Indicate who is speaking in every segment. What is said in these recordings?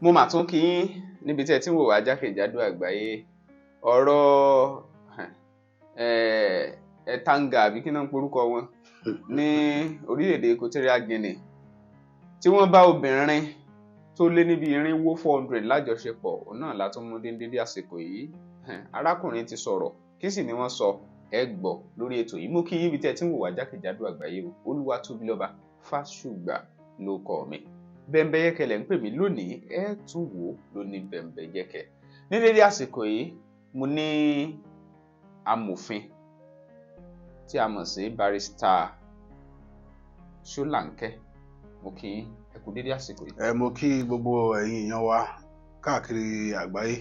Speaker 1: Mo mà tún kí yín níbi tí ẹ ti ń wò wá jákèjádò àgbáyé. Ọ̀rọ̀ Etanga, àbí kí náà ń porúkọ wọn ní orílẹ̀-èdè Equatorial Guinea, tí wọ́n bá obìnrin tó lé níbi 400 lájọṣepọ̀, òun náà la tún mú déédéé àsìkò yìí. Arákùnrin ti sọ̀rọ̀, kí sì ni wọ́n sọ? Ẹ gbọ́ lórí ètò yìí. Mú kí yín ibi tí ẹ ti ń wò wá jákèjádò àgbáyé o. Olúwatóbilọ́ba Fásùgbà ló kọ mi. Bẹ́ńbẹ́yẹ́kẹ́ lẹ̀ ń pè mí lónìí, ẹ tún wò ó lóní bẹ́ńbẹ́yẹ́kẹ́. Ní dédé àsìkò yìí, mo ní amòfin tí a mọ̀ sí Barrister Ṣọ́láńkẹ́. Mo kí yín, ẹ kú dédé àsìkò yìí.
Speaker 2: Ẹ mo kí gbogbo ẹ̀yin èèyàn wa káàkiri àgbáyé.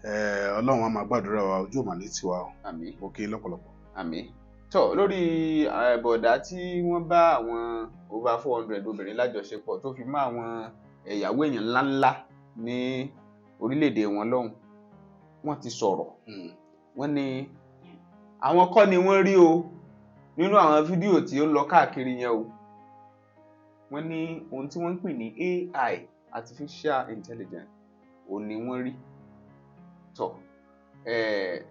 Speaker 2: Ẹ Ọlọ́run á máa gbàdúrà wa, ojú ò mà ní tiwa o.
Speaker 1: Àmín.
Speaker 2: Mo kí lọ́pọ̀lọpọ̀.
Speaker 1: Àmín. Tó lórí bọ̀dá tí wọ́n bá àwọn over 400 obìnrin lájọṣepọ̀, tó fi mọ́ àwọn ẹ̀yàwó èèyàn ńláńlá ní orílẹ̀-èdè wọn lọ́hùn, wọ́n ti sọ̀rọ̀. Wọ́n ní àwọn kọ́ ni wọ́n rí o nínú àwọn fídíò tí ó ń lọ káàkiri yẹn o. Wọ́n ní ohun tí wọ́n ń pè ní AI, artificial intelligence, òun ni wọ́n rí. Tọ́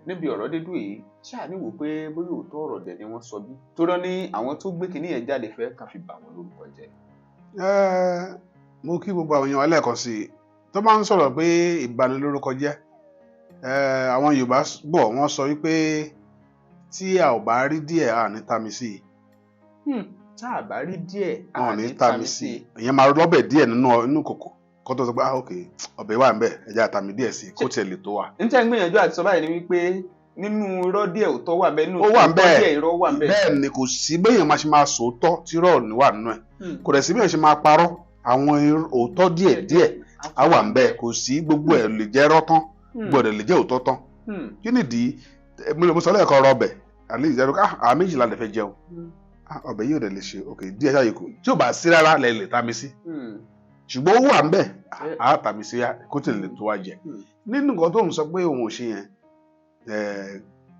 Speaker 1: níbi ọ̀rọ̀ dédú yìí, ṣáà ní wò pé bóyá òótọ́ ọ̀rọ̀ dẹ̀ ni wọ́n sọ bí tó rán ní àwọn tó gbé kinní yẹn jáde fẹ́ kàn fi bà wọ́n lórúkọ jẹ́.
Speaker 2: Ẹ mo kí gbogbo àwọn èèyàn wa lẹ́ẹ̀kan sí i. Tó bá ń sọ̀rọ̀ pé ìbanilórúkọ jẹ́, àwọn Yorùbá bọ̀, wọ́n sọ wípé tí a ò bá rí díẹ̀, a ní tami sí i.
Speaker 1: Tá a bá rí díẹ̀,
Speaker 2: wọn ò ní tami sí i. Ìyẹn máa lọ́bẹ̀ díẹ̀ nínú kòkò kó tó sọ pé, "Ah, ok, ọbẹ̀ wà ń bẹ̀, ẹ jẹ́ á tami díẹ̀ sí i kó tiẹ̀ lè tó wa."
Speaker 1: N tẹ́ ń gbìyànjú àti sọ báyìí ni wípé nínú irọ́ díẹ̀, òótọ́ wà bẹ́ẹ̀, nínú
Speaker 2: Ó wà
Speaker 1: òótọ́
Speaker 2: bẹ́ẹ̀.
Speaker 1: díẹ̀, irọ́ wà bẹ́ẹ̀.
Speaker 2: Bẹ́ẹ̀ ni, kò sí béèyàn máa ṣe máa sòótọ́ tí irọ́ ò ní wà nínú ẹ̀. Kò dẹ̀ sí béèyàn ṣe máa parọ́, àwọn òótọ́ díẹ̀ díẹ̀ á wà ń bẹ̀. Kò sí gbogbo ẹ̀ lè jẹ́ irọ́ tán, gbogbo ẹ̀ lè jẹ́ òótọ́ tán. Kí nìdí? Mo sọ lẹ́ẹ̀kan, ọ̀rọ̀ ọbẹ̀ àlẹ́ ìjẹun, ah, àwọn méjìlá lè fẹ́ jẹun. Ah, ọbẹ̀ yìí ò dẹ̀ lè ṣe, ok, díẹ̀ ṣáà yìí kù, tí ò bá sí rárá lẹ lè ta mi sí, ṣùgbọ́n ó wà ń bẹ̀, á tà mí sí kó tèlè lè tó wá jẹ. Nínú nǹkan tó ń sọ pé òun ò ṣe yẹn,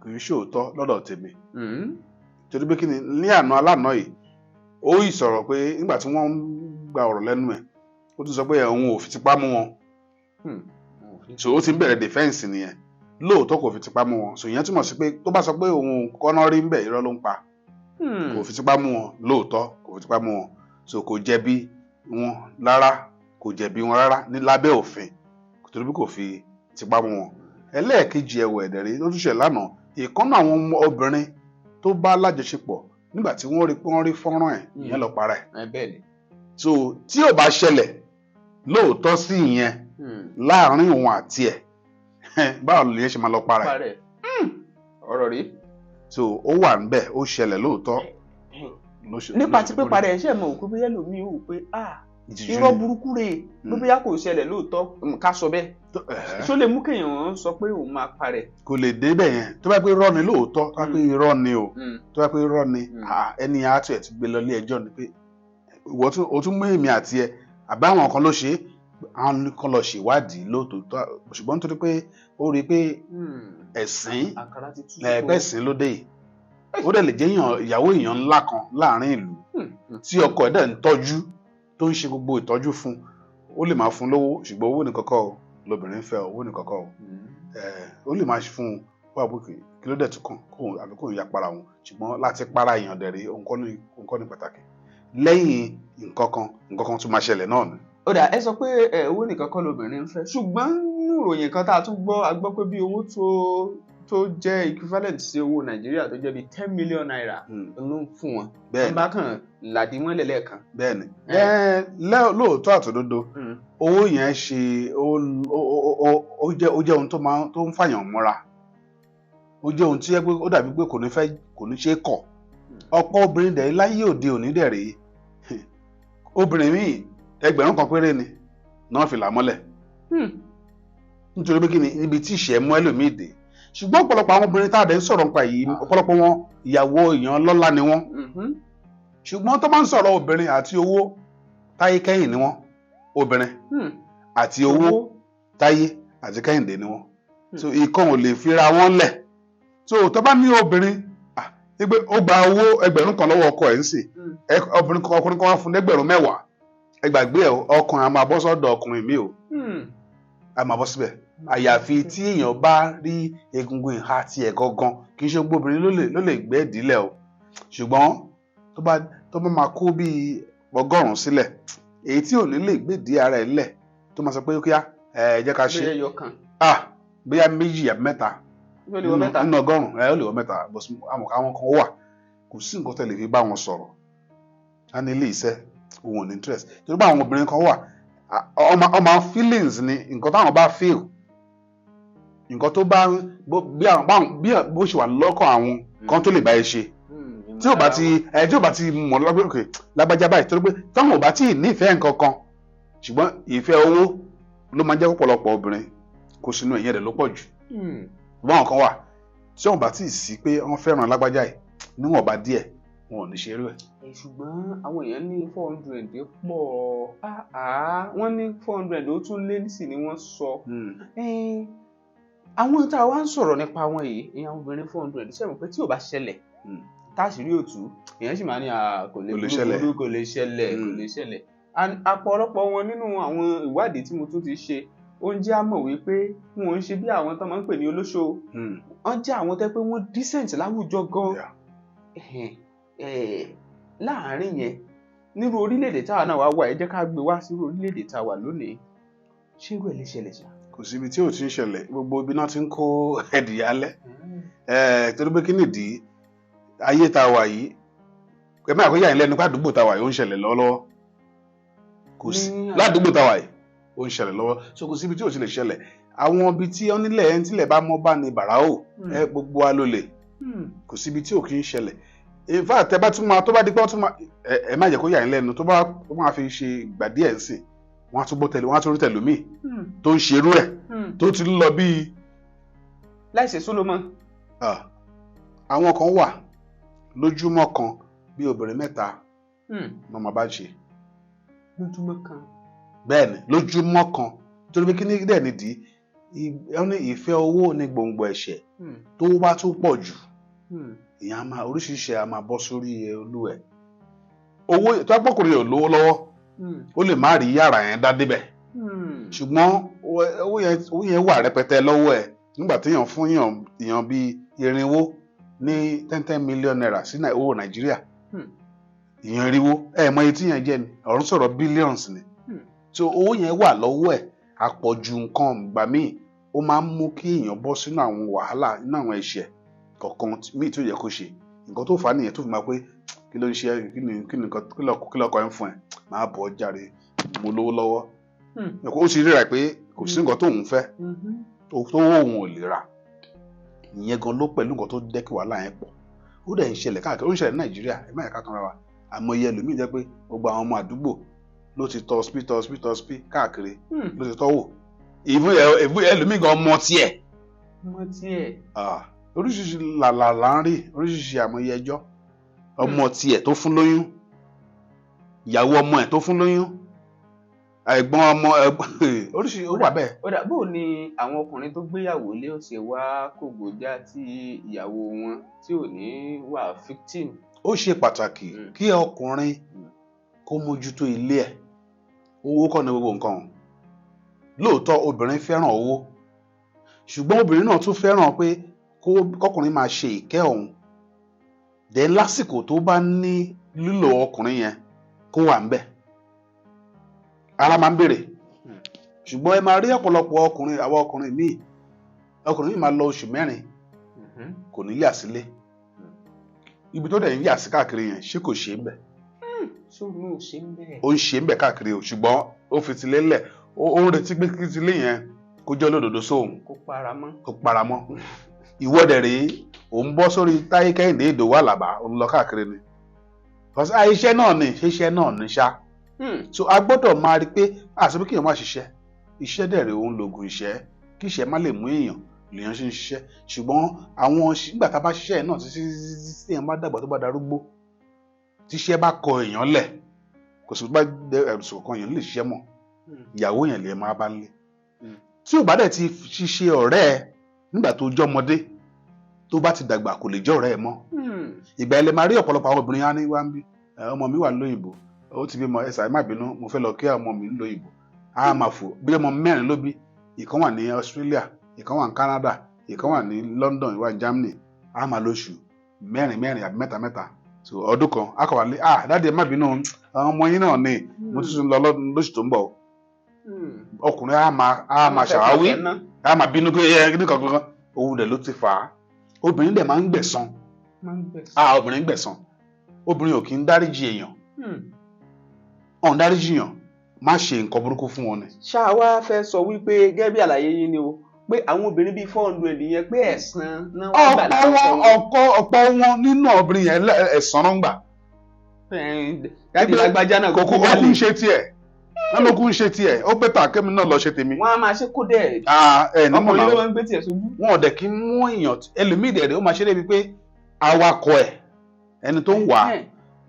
Speaker 2: kì í ṣòótọ́ lọ́dọ̀ tèmi. Torí pé kí ni, ní àná alánà yìí, ó yìí sọ̀rọ̀ pé nígbà tí wọ́n ń gba ọ̀rọ̀ lẹ́nu ẹ̀, ó tún sọ pé òun ò fi tipá mú wọn. So ó ti ń bẹ̀rẹ̀ defence nìyẹn. Lóòótọ́, kò fi tipá mú wọn. So ìyẹn túmọ̀ sí pé tó bá sọ pé òun kọ́nà rí ń bẹ̀, irọ́ ló ń pa. Kò fi tipá mú wọn lóòótọ́, kò fi tipá mú wọn, so kò jẹ̀bi wọn rárá, kò jẹ̀bi wọn rárá ní lábẹ́ òfin, torí bí kò fi tipá mú wọn. Ẹlẹ́ẹ̀kejì ẹ̀wẹ̀ ẹ̀dẹ̀rẹ̀ ló tún ṣe lánàá, ìkànnà àwọn ọmọ obìnrin tó bá lájọṣepọ̀, nígbà tí wọ́n rí pé wọ́n rí fọ́nrán ẹ̀, ìyẹn lọ para ẹ̀.
Speaker 1: Ẹ bẹ́ẹ̀ ni.
Speaker 2: So tí ò bá ṣẹlẹ̀ lóòótọ́ sí ìyẹn láàárín òun àti ẹ̀, báwo lè ṣe máa lọ para ẹ̀?
Speaker 1: Para ẹ̀. Ọ̀rọ̀ rí.
Speaker 2: So ó wà níbẹ̀, ó ṣẹlẹ̀ lóòótọ́ ló ṣe.
Speaker 1: Nípa
Speaker 2: ló
Speaker 1: ti
Speaker 2: ṣe
Speaker 1: pípa rẹ̀, ṣe mọ̀ òkú bóyá lómi ò pé, ah,
Speaker 2: Ìtìjú
Speaker 1: irọ́
Speaker 2: ni.
Speaker 1: burúkú rè é, bóyá kò ṣẹlẹ̀ lóòótọ́, ká sọ bẹ́ẹ̀, ṣó lè mú kéèyàn sọ pé òun máa parẹ́?
Speaker 2: Kò lè débẹ̀ yẹn. Tó bá pé irọ́ ni lóòótọ́, tó bá pé irọ́ ni o, tó bá pé irọ́ ni, ah, ẹni yẹn á tún ẹ̀ ti gbé lọ ilé ẹjọ́ ni pé ìwọ tún o tún mú èmi àti ẹ àbá àwọn kan ló ṣe é, àwọn kan lọ ṣèwádìí lóòótọ́. Ṣùgbọ́n nítorí pé ó rí i pé ẹ̀sìn
Speaker 1: Àkàrà ti tú.
Speaker 2: Ẹ̀ẹ́pẹ́ ẹ̀sìn ló dé yìí, ó dẹ̀ lè jẹ́ ìyàwó èèyàn ńlá kan láàrin ìlú tí ọkọ ẹ̀ dẹ̀ ń tọ́jú, tó ń ṣe gbogbo ìtọ́jú fún. Ó lè máa fún lówó, ṣùgbọ́n owó nìkan kọ́ o lobìnrin fẹ́, owó nìkan kọ́ o. Ó lè máa fún un wà pé kí ló dẹ̀ tún kàn kóun àbí kóun ya para òun. Ṣùgbọ́n láti para èèyàn dẹ̀ rí, òun kọ́ ní pàtàkì. Lẹ́yìn nǹkan kan, nǹkan kan tún máa ṣẹlẹ̀ náà ni.
Speaker 1: Ó dà, ẹ sọ pé ẹ owó nìkan kọ́ lobìnrin ń fẹ́, ṣùgbọ́n nínú ìròyìn kan tá a tún gbọ́, a gbọ́ pé bí owó tó jẹ́ equivalent sí owó Nàìjíríà, tó jẹ́ bí ₦10 million ló ń fún wọn.
Speaker 2: Bẹ́ẹ̀ni.
Speaker 1: Wọ́n bá kàn làdí mọ́lẹ̀ lẹ́ẹ̀kan.
Speaker 2: Bẹ́ẹ̀ni. Lóòótọ́ àtòdodo, owó yẹn ṣe ó jẹ́ ohun tó ń fàyàn mọ́ra. Ó jẹ́ ohun tí yẹ pé ó dàbí pé kò ní fẹ́, kò ní ṣe é kọ̀. Ọ̀pọ̀ obìnrin dẹ̀ láyé òde òní dẹ̀ rèé, obìnrin míì, 1,000 péré ni náà fi là mọ́lẹ̀. Nítorí pé kí ni, níbi tí ìṣẹ́ mú ẹlòmíì dé. Ṣùgbọ́n ọ̀pọ̀lọpọ̀ àwọn obìnrin tá a dẹ̀ ń sọ̀rọ̀ nípa yìí, ọ̀pọ̀lọpọ̀ wọn, ìyàwó èèyàn lọ́lá ni wọ́n. Ṣùgbọ́n tó bá ń sọ̀rọ̀ obìnrin àti owó, táyé kẹ́yìn ni wọ́n. Obìnrin àti owó, táyé àti kẹ́hìndé ni wọ́n. So ìkan ò lè fira wọn lẹ̀. So tó bá ní obìnrin, ah, wípé ó gba owó 1,000 lọ́wọ́ ọkọ ẹ̀ ń sìn, ọkùnrin kan wá fún lẹ́gbẹ̀rún 10, ẹ gbàgbé ẹ, ọkùnrin á máa bọ́ sọ́dọ̀ ọkùnrin mi o. A máa bọ́ síbẹ̀, àyàfi tí èèyàn bá rí egungun ìhà tiẹ̀ gangan. Kì í ṣe gbogbo obìnrin ló lè gbé ìdílẹ̀ o, ṣùgbọ́n tó bá máa kó bíi 100 sílẹ̀, èyí tí ò ní lè gbé ìdí ara ẹ̀ lẹ̀, tó máa sọ pé kíá, ẹ jẹ́ ká ṣe.
Speaker 1: Bóyá ẹyọ kan.
Speaker 2: Ah, bóyá méjì àbí mẹ́ta.
Speaker 1: Ó lè wọ mẹ́ta.
Speaker 2: Nínú 100, ẹ ó lè wọ mẹ́ta. Bó àwọn àwọn kan wà, kò sí nǹkan tẹ́ lè fi bá wọn sọ̀rọ̀, á ní ilé iṣẹ́ òun ò ní interest, torí pé àwọn obìnrin kan wà, ọmọ feelings ni nǹkan táwọn bá feel, nǹkan tó bá bí àwọn bí bó ṣe wà lọ́kàn àwọn kan tó lè bá ẹ ṣe, tí ò bá ti mọ̀ lọ́gbẹ́ òkè lágbájá báyìí, torí pé táwọn ò bá tí ì nífẹ̀ẹ́ nǹkan kan, ṣùgbọ́n ìfẹ́ owó ló máa ń jẹ́ pọ̀pọ̀lọpọ̀ obìnrin kó sínú ẹ̀yìn rẹ̀ ló pọ̀ jù. Ṣùgbọ́n àwọn kan wà tí wọn bá tí ì sí pé wọ́n fẹ́ràn lágbájá yìí níwọ̀nba díẹ̀, wọn ò ní ṣe irú ẹ̀.
Speaker 1: Ẹ, ṣùgbọ́n àwọn èèyàn ní 400 pọ̀. Ah, wọ́n ní 400, ó tún lé sí ni wọ́n sọ. Àwọn tá a wá ń sọ̀rọ̀ nípa wọn yìí, ìyẹn àwọn obìnrin 400, ṣé mọ̀ pé tí ò bá ṣẹlẹ̀, táṣìírí òtú, èèyàn sì máa ní, "Ah, kò lè
Speaker 2: Kò lè ṣẹlẹ̀."
Speaker 1: burúburú, kò lè ṣẹlẹ̀, kò lè ṣẹlẹ̀. And ọ̀pọ̀lọpọ̀ wọn, nínú àwọn ìwádìí tí mo tún ti ṣe, ó ń jẹ́ á mọ̀ wípé wọn ò ń ṣe bí àwọn tó máa ń pè ní olóṣó. Wọ́n jẹ́ àwọn tẹ́ pé wọ́n decent láwùjọ gan. Ẹ̀hẹ̀n, láàárín yẹn, nírú orílẹ̀-èdè táwa náà wá wà, ẹ jẹ́ ká gbé wá sírú orílẹ̀-èdè tá a wà lónìí, ṣé irú ẹ̀ lè ṣẹlẹ̀ ṣá?
Speaker 2: Kò síbi tí ò ti ń ṣẹlẹ̀. Gbogbo ibi náà ti ń kó ẹ̀dìyà alẹ́. Torí pé kí nìdí ayé tá a wà yìí, ẹ má kó yà yín lẹ́nu pé àdúgbò tá a wà yìí, ó ń ṣẹlẹ̀ lọ́wọ́lọ́wọ́. Kò sí ládùúgbò tá a wà yìí, ó ń ṣẹlẹ̀ lọ́wọ́, so kò síbi tí ò ti lè ṣẹlẹ̀. Àwọn ibi tí wọ́n nílẹ̀ ẹni tílẹ̀ bá mọ́ bá ní bàrà ó ẹ gbogbo wa ló lè. Kò síbi tí ò kí ń ṣẹlẹ̀. In fact, ẹ bá tún máa tó bá di pé wọ́n tún máa ẹ má jẹ́ kó yà yín lẹ́nu, tó bá tó máa fi ṣe ìgbà díẹ̀ ń sìn, wọ́n á tún gbọ́ tẹ̀lé, wọ́n á tún rí tẹ̀lómìn tó ń ṣerú ẹ̀ tó ti ń lọ bíi
Speaker 1: Láìsí Solomon.
Speaker 2: Ah, àwọn kan wà, lójúmọ́ kan, bí obìnrin mẹ́ta ní ọmọ bá ṣe.
Speaker 1: Lójúmọ́ kan?
Speaker 2: Bẹ́ẹ̀ ni, lójúmọ́ kan. Torí pé kí ní dẹ̀ nídìí, wọ́n ní ìfẹ́ owó ní gbòǹgbò ẹ̀ṣẹ̀. Tó bá tún pọ̀ jù, èèyàn á máa oríṣiríṣi á máa bọ́ sórí olú ẹ̀. Owó tó pọkùnrin ò lówó lọ́wọ́, ó lè má rí yàrá yẹn dá débẹ̀, ṣùgbọ́n owó yẹn wà rẹpẹtẹ lọ́wọ́ ẹ̀. Nígbà téèyàn fún yàn èèyàn bíi 400 ní 10 10 million naira sí owó Nàìjíríà, èèyàn 400, ẹ mọ iye tí yẹn jẹ́ ni, ọ̀run sọ̀rọ̀ billions ni. So owó yẹn wà lọ́wọ́ ẹ̀. Àpọ̀jù nǹkan ìgbà míì, ó máa ń mú kí èèyàn bọ́ sínú àwọn wàhálà, nínú àwọn ẹ̀ṣẹ̀ kọ̀ọ̀kan míì tó yẹ kó ṣe. Nǹkan tó fà á nìyẹn tó fi máa pé kí ló ń ṣe ẹ́? Kí ni nǹkan kí lọkọ ẹ̀ ń fún ẹ? Máa bọ̀ ọ́ jàre, mo lówó lọ́wọ́. Ó ti ríra pé kò sí nǹkan tóun fẹ́ tó òun ò lè rà. Ìyẹn gan ló pẹ̀lú nǹkan tó jẹ́ kí wàhálà yẹn pọ̀. Ó dẹ̀ ń ṣẹlẹ̀ káàkiri, ó ń ṣẹlẹ̀ ní Nàìjíríà. Ẹ má yẹ ká tanra wa. Àmọye ẹlòmíì jẹ́ pé gbogbo àwọn ọmọ àdúgbò ló ti tọ́ spi, tọ́ spi, tọ́ spi káàkiri, ló ti tọ́ wò. Ìfún ẹlòmíì gan ọmọ tiẹ̀.
Speaker 1: Ọmọ tiẹ̀.
Speaker 2: Ah, oríṣiríṣi làlà là ń rí, oríṣiríṣi àmọye ẹjọ́. Ọmọ tiẹ̀ tó fún lóyún, ìyàwó ọmọ ẹ̀ tó fún lóyún, ẹ̀gbọ́n ọmọ ẹ̀gbọ́n, oríṣiríṣi ó wà bẹ́ẹ̀.
Speaker 1: Ó dà bó ni àwọn ọkùnrin tó gbéyàwó lé ó ṣe wá kògbójá tí ìyàwó wọn tí ò ní wà victim?
Speaker 2: Ó ṣe pàtàkì kí ọkùnrin kó mójútó ilé ẹ̀. Owó kọ́ ni gbogbo nǹkan o. Lóòótọ́, obìnrin fẹ́ràn owó, ṣùgbọ́n obìnrin náà tún fẹ́ràn pé kó kọkùnrin máa ṣe ìkẹ́ òun dẹ̀ lásìkò tó bá ní lílò ọkùnrin yẹn, kó wà ń bẹ̀. Ara máa ń béèrè. Ṣùgbọ́n ẹ máa rí ọ̀pọ̀lọpọ̀ ọkùnrin, àwọn ọkùnrin míì, ọkùnrin míì máa lọ oṣù 4, kò ní yà sílé. Ibi tó dẹ̀ ń yà sí káàkiri yẹn, ṣé kò ṣe é bẹ̀?
Speaker 1: Ṣó ní ò ṣe ń bẹ́ẹ̀?
Speaker 2: Ó ń ṣe ń bẹ̀ káàkiri o, ṣùgbọ́n ó fi tilé lẹ̀, ó ń retí pé kí tilé yẹn kó jẹ́ olódodo sóhun.
Speaker 1: Kó para mọ́.
Speaker 2: Kó para mọ́. Ìwọ dẹ̀ rèé, ò ń bọ́ sórí Táyé Kẹ́hìndé, Ìdòwú, Àlàbá, ò ń lọ káàkiri ni. Because iṣẹ́ náà ni, ṣiṣẹ́ náà ni ṣá. So a gbọ́dọ̀ máa rí i pé àṣẹ pé kéèyàn má ṣiṣẹ́. Iṣẹ́ dẹ̀ rèé, òun lògùn ìṣẹ́. Kí ìṣẹ́ má lè mú èèyàn lèèyàn ṣe ń ṣiṣẹ́. Ṣùgbọ́n àwọn nígbà tá a bá ṣiṣẹ́ yẹn náà títí títí tí èèyàn bá dàgbà, tó bá darúgbó, tíṣẹ́ bá kọ èèyàn lẹ̀, kò sí bá ẹ̀sùn kan èèyàn lè ṣiṣẹ́ mọ́, ìyàwó yẹn lè máa bá lé. Tí ò bá dẹ̀ ti ṣiṣẹ́ ọ̀rẹ́ ẹ nígbà tó jọ́mọdé, tó bá ti dàgbà, kò lè jẹ́ ọ̀rẹ́ ẹ mọ́. Ìgbà ẹ lè máa rí ọ̀pọ̀lọpọ̀ àwọn obìnrin á ní wá ń bí, "Ẹ, ọmọ mi wà lóyìnbó, ó ti bímọ, ẹ ṣáà má bínú, mo fẹ́ lọ kí ọmọ mi lóyìnbó." Á máa fò bí ọmọ 4 ló bí. Ìkan wà ní Australia, ìkan wà ní Canada, ìkan wà ní London, ìwà ní Germany. Á máa lóṣù mẹ́rin mẹ́rin àbí mẹ́ta mẹ́ta. So ọdún kan á kọ̀ wá lé, ah daddy, ẹ má bínú, àwọn ọmọ yín náà ni mo tún tún lọ lóṣù tó ń bọ̀. Ọkùnrin á máa ṣàwáwí, á máa bínú pé ẹ ní kankan òun dẹ̀ ló ti fà á. Obìnrin dẹ̀ máa ń gbẹ̀san. Ah, obìnrin ń gbẹ̀san. Obìnrin ò kí ń dáríjì èèyàn, ọ̀n dáríjì èèyàn, má ṣe nǹkan burúkú fún wọn ni.
Speaker 1: Ṣáà wá fẹ́ sọ wípé, gẹ́gẹ́ bí àlàyé yín ni o, pé àwọn obìnrin bíi 400 yẹn, pé ẹ̀san náà wọ́n gbà
Speaker 2: ọ̀pọ̀
Speaker 1: lára
Speaker 2: wọn
Speaker 1: ọkọ wọn?
Speaker 2: Ọ̀pọ̀ wọn nínú obìnrin yẹn ẹ̀san náà ń gbà.
Speaker 1: Daddy lágbájá náà
Speaker 2: kò kú
Speaker 1: kúkú
Speaker 2: ó kú ń ṣe tiẹ̀ wọn ló kú ń ṣe tiẹ̀, ó better kémi náà lọ ṣe tèmi.
Speaker 1: Wọ́n á máa ṣe kó dẹ̀.
Speaker 2: Ah, ẹ ní mọ̀
Speaker 1: Ọkùnrin
Speaker 2: náà.
Speaker 1: ló máa ń gbé tiẹ̀ sójú.
Speaker 2: Wọn ò dẹ̀ kí ń mú èèyàn ẹlòmíì dẹ̀ rẹ̀, ó máa ṣe débi pé awakọ̀ ẹ̀, ẹni tó ń wà á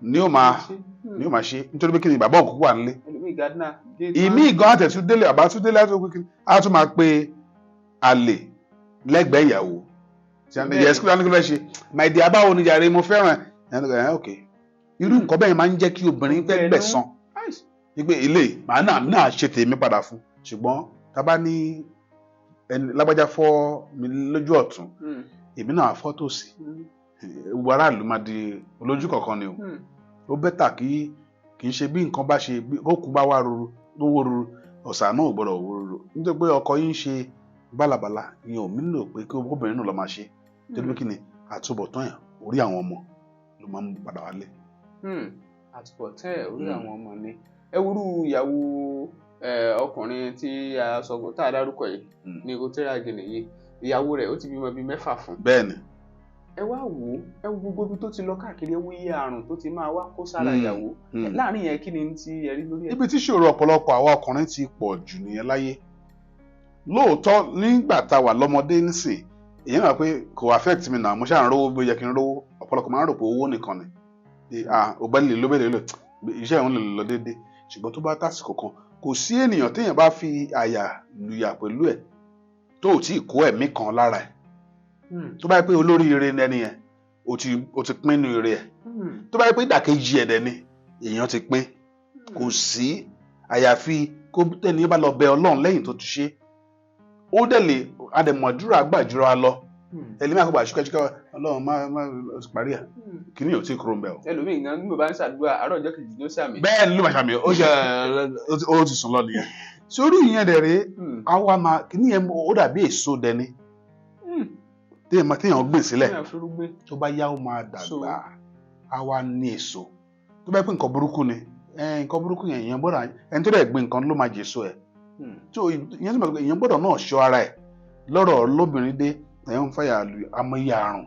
Speaker 2: ni ó máa ṣe, nítorí pé kí ni, bàbá òkú wà nílé.
Speaker 1: Ẹlòmíì, gardener.
Speaker 2: Ìmí ìgan àtẹ̀túndélé, bàbá túndélé, àtúndélé, á tún máa pe àlè lẹ́gbẹ̀ẹ́ ìyàwó tí a ní yẹ sikúlẹ̀ ní kí ló fẹ́ ṣe, my dear, báwo ni jàre, mo fẹ́ràn ẹ̀ ẹ̀, ok. Irú nǹkan bẹ́ẹ̀ máa ń jẹ́ kí obìnrin fẹ́ gbẹ̀san wípé ilé màá náà náà ṣe tèmi padà fún. Ṣùgbọ́n tá a bá ní ẹni lágbájá fọ́ mi lójú ọ̀tún, èmi náà fọ́ tòsì, gbogbo aráàlú máa di olójú kọ̀ọ̀kan ni o. Ó better kí kì í ṣe bí nǹkan bá ṣe bí ó kú bá wà ruru tó wó ruru, ọ̀sà náà ò gbọ́dọ̀ wó ruru. Nítorí pé ọkọ yín ń ṣe bálabàla ìyẹn ò nílò pé kí obìnrin náà lọ máa ṣe, torí pé kí ni, àtúbọ̀tán ẹ̀, orí àwọn ọmọ ló máa ń padà wálé.
Speaker 1: Àtúbọ̀tán ẹ̀, orí àwọn ọmọ ni. Ẹ wúrú ìyàwó ọkùnrin tí a sọ, tá a dárúkọ yìí ní Equatorial Guinea yìí, ìyàwó rẹ̀, ó ti bímọ bíi 6 fún. Ẹ wá wò ó, ẹ wo gbogbo ibi tó ti lọ káàkiri, ẹ wo iye àrùn tó ti máa wá kó sára ìyàwó láàrin yẹn. Kí ni tí ẹ rí lórí ẹ?
Speaker 2: Ibi tí ìṣòro ọ̀pọ̀lọpọ̀ àwa ọkùnrin ti pọ̀ jù nìyẹn láyé. Lóòótọ́, nígbà tá a wà lọ́mọdé nísìn, èyí náà pé kò affect mi náà, mo ṣáà ń rówó bí ó yẹ kí n rówó. Ọ̀pọ̀lọpọ̀ máa ń rò pé owó nìkan ni. Pé, ah, ò bá lè ló bẹ́ẹ̀ lè lò, iṣẹ́ ìhun lè lọ déédéé. Ṣùgbọ́n tó bá tásìkò kan, kò sí ènìyàn téèyàn bá fi àyà lùyà pẹ̀lú ẹ̀ tó ò tí ì kó ẹ̀mí kan lára ẹ̀. Tó bá yẹ pé olóríire ni ẹni yẹn, o ti pín inú ire ẹ̀. Tó bá yẹ pé ìdàkejì ẹ̀ dẹ̀ ni, èèyàn ti pín. Kò sí àyàfi kó tẹ́ni bá lọ bẹ Ọlọ́run lẹ́yìn tó ti ṣe, ó dẹ̀ lè adẹ̀mọ̀dúrà gbàjúra lọ. Ẹlẹ́mìí àkọ́gbà ṣúkẹ́ṣúkẹ́, Ọlọ́run má má ó ti parí ẹ̀, kíní ò tí ì kúrò ń bẹ̀ o.
Speaker 1: Ẹlòmíì gan, bí mo bá ń ṣàdúrà àárọ̀ ọjọ́ kejì ló ṣàmì.
Speaker 2: Bẹ́ẹ̀ ni ló máa ṣàmì, ó ṣe ó ti sùn lọ nìyẹn. Sórí ìyẹn dẹ̀ rèé, àwa máa kíní yẹn, ó dàbí èso dẹni téèyàn gbìn sílẹ̀.
Speaker 1: Téèyàn fúrúgbìn.
Speaker 2: Tó bá yá, ó máa dàgbà, á wá ní èso. Tó bá yẹ pé nǹkan burúkú ni, nǹkan burúkú yẹn, èèyàn gbọ́dọ̀, ẹni tó dẹ̀ gbìn nǹkan ló máa jèso ẹ̀. Tó ìyẹn tó máa pé èèyàn gbọ́dọ̀ náà ṣọ́ ara ẹ̀ lọ́rọ̀ lóbìnrin dé, èèyàn ń fàyà lu amóye àrùn.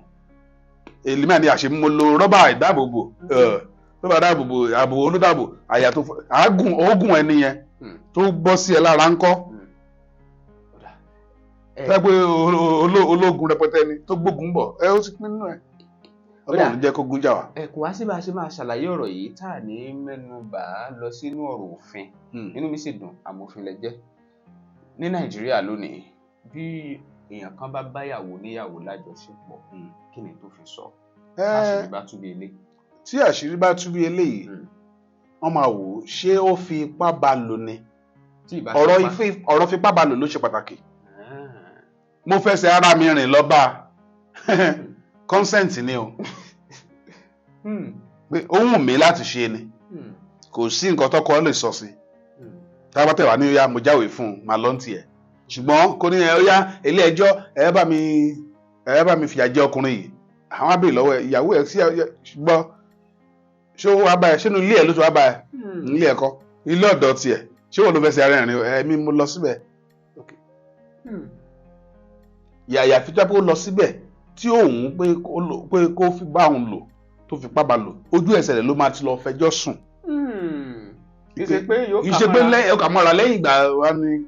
Speaker 2: Èlì máa ní àṣẹ mo lo rọ́bà ìdáàbòbò, rọ́bà ìdáàbòbò, ààbò olódàbò àyà tó àágùn oògùn ẹni yẹn tó bọ́ sí ẹ lára ńkọ́? Tẹ́ pé ológun rẹpẹtẹ ni tó gbógun bọ̀ ẹ, ó ti pín nínú ẹ. Ọlọ́run jẹ́ kó gún jà wá.
Speaker 1: Ẹ kò wá sí bá a ṣe máa ṣàlàyé ọ̀rọ̀ yìí tá à ní mẹ́nu bà á lọ sínú ọ̀rọ̀ òfin. Inú mi sì dùn, amòfin lẹ jẹ́. Ní Nàìjíríà lónìí, bí èèyàn kan bá báyàwó níyàwó lájọṣepọ̀, kí ni tó fi sọ? Àṣírí bá tú bí ilé.
Speaker 2: Tí àṣírí bá tú bí eléyìí, wọ́n máa wò ó, ṣé ó fi ipá bá lò ni?
Speaker 1: Tí ìbá
Speaker 2: Ọ̀rọ̀
Speaker 1: ṣe pa-
Speaker 2: ọ̀rọ̀ fipá bá lò ló ṣe pàtàkì. Mo fẹsẹ̀ ara mi rìn lọ bá a, consent ni o, pé ó wù mí láti ṣe ni. Kò sí nǹkan tọkọ lè sọ sí. Tá a bá tẹ̀ wá ní ó yá, mo jáwèé fún un, máa lọ́n tiẹ̀. Ṣùgbọ́n kò ní ẹ ó yá ilé ẹjọ́, ẹ bá mi fìyà jẹ ọkùnrin yìí, àwọn á béèrè lọ́wọ́ ẹ, ìyàwó ẹ sí gbọ́, ṣé ó wá bá ẹ ṣé inú ilé ẹ ló ti wá bá ẹ? Nílé ẹ̀kọ́, ilé ọ̀dọ̀ tiẹ̀, ṣé wọ́n ló fẹsẹ̀ ara ẹ̀ rìn ẹ̀mí mo lọ síbẹ̀? Yàyà fi tó pé ó lọ síbẹ̀ tí òun pé kó pé kó fi bá òun lò, tó fipá bá lò, ojú ẹsẹ̀ rẹ̀ ló máa ti lọ fẹjọ́ sùn.
Speaker 1: Kì í ṣe pé yóò
Speaker 2: kì í ṣe pé lẹ́yìn ọkà mọ́ra lẹ́yìn ìgbà wa ni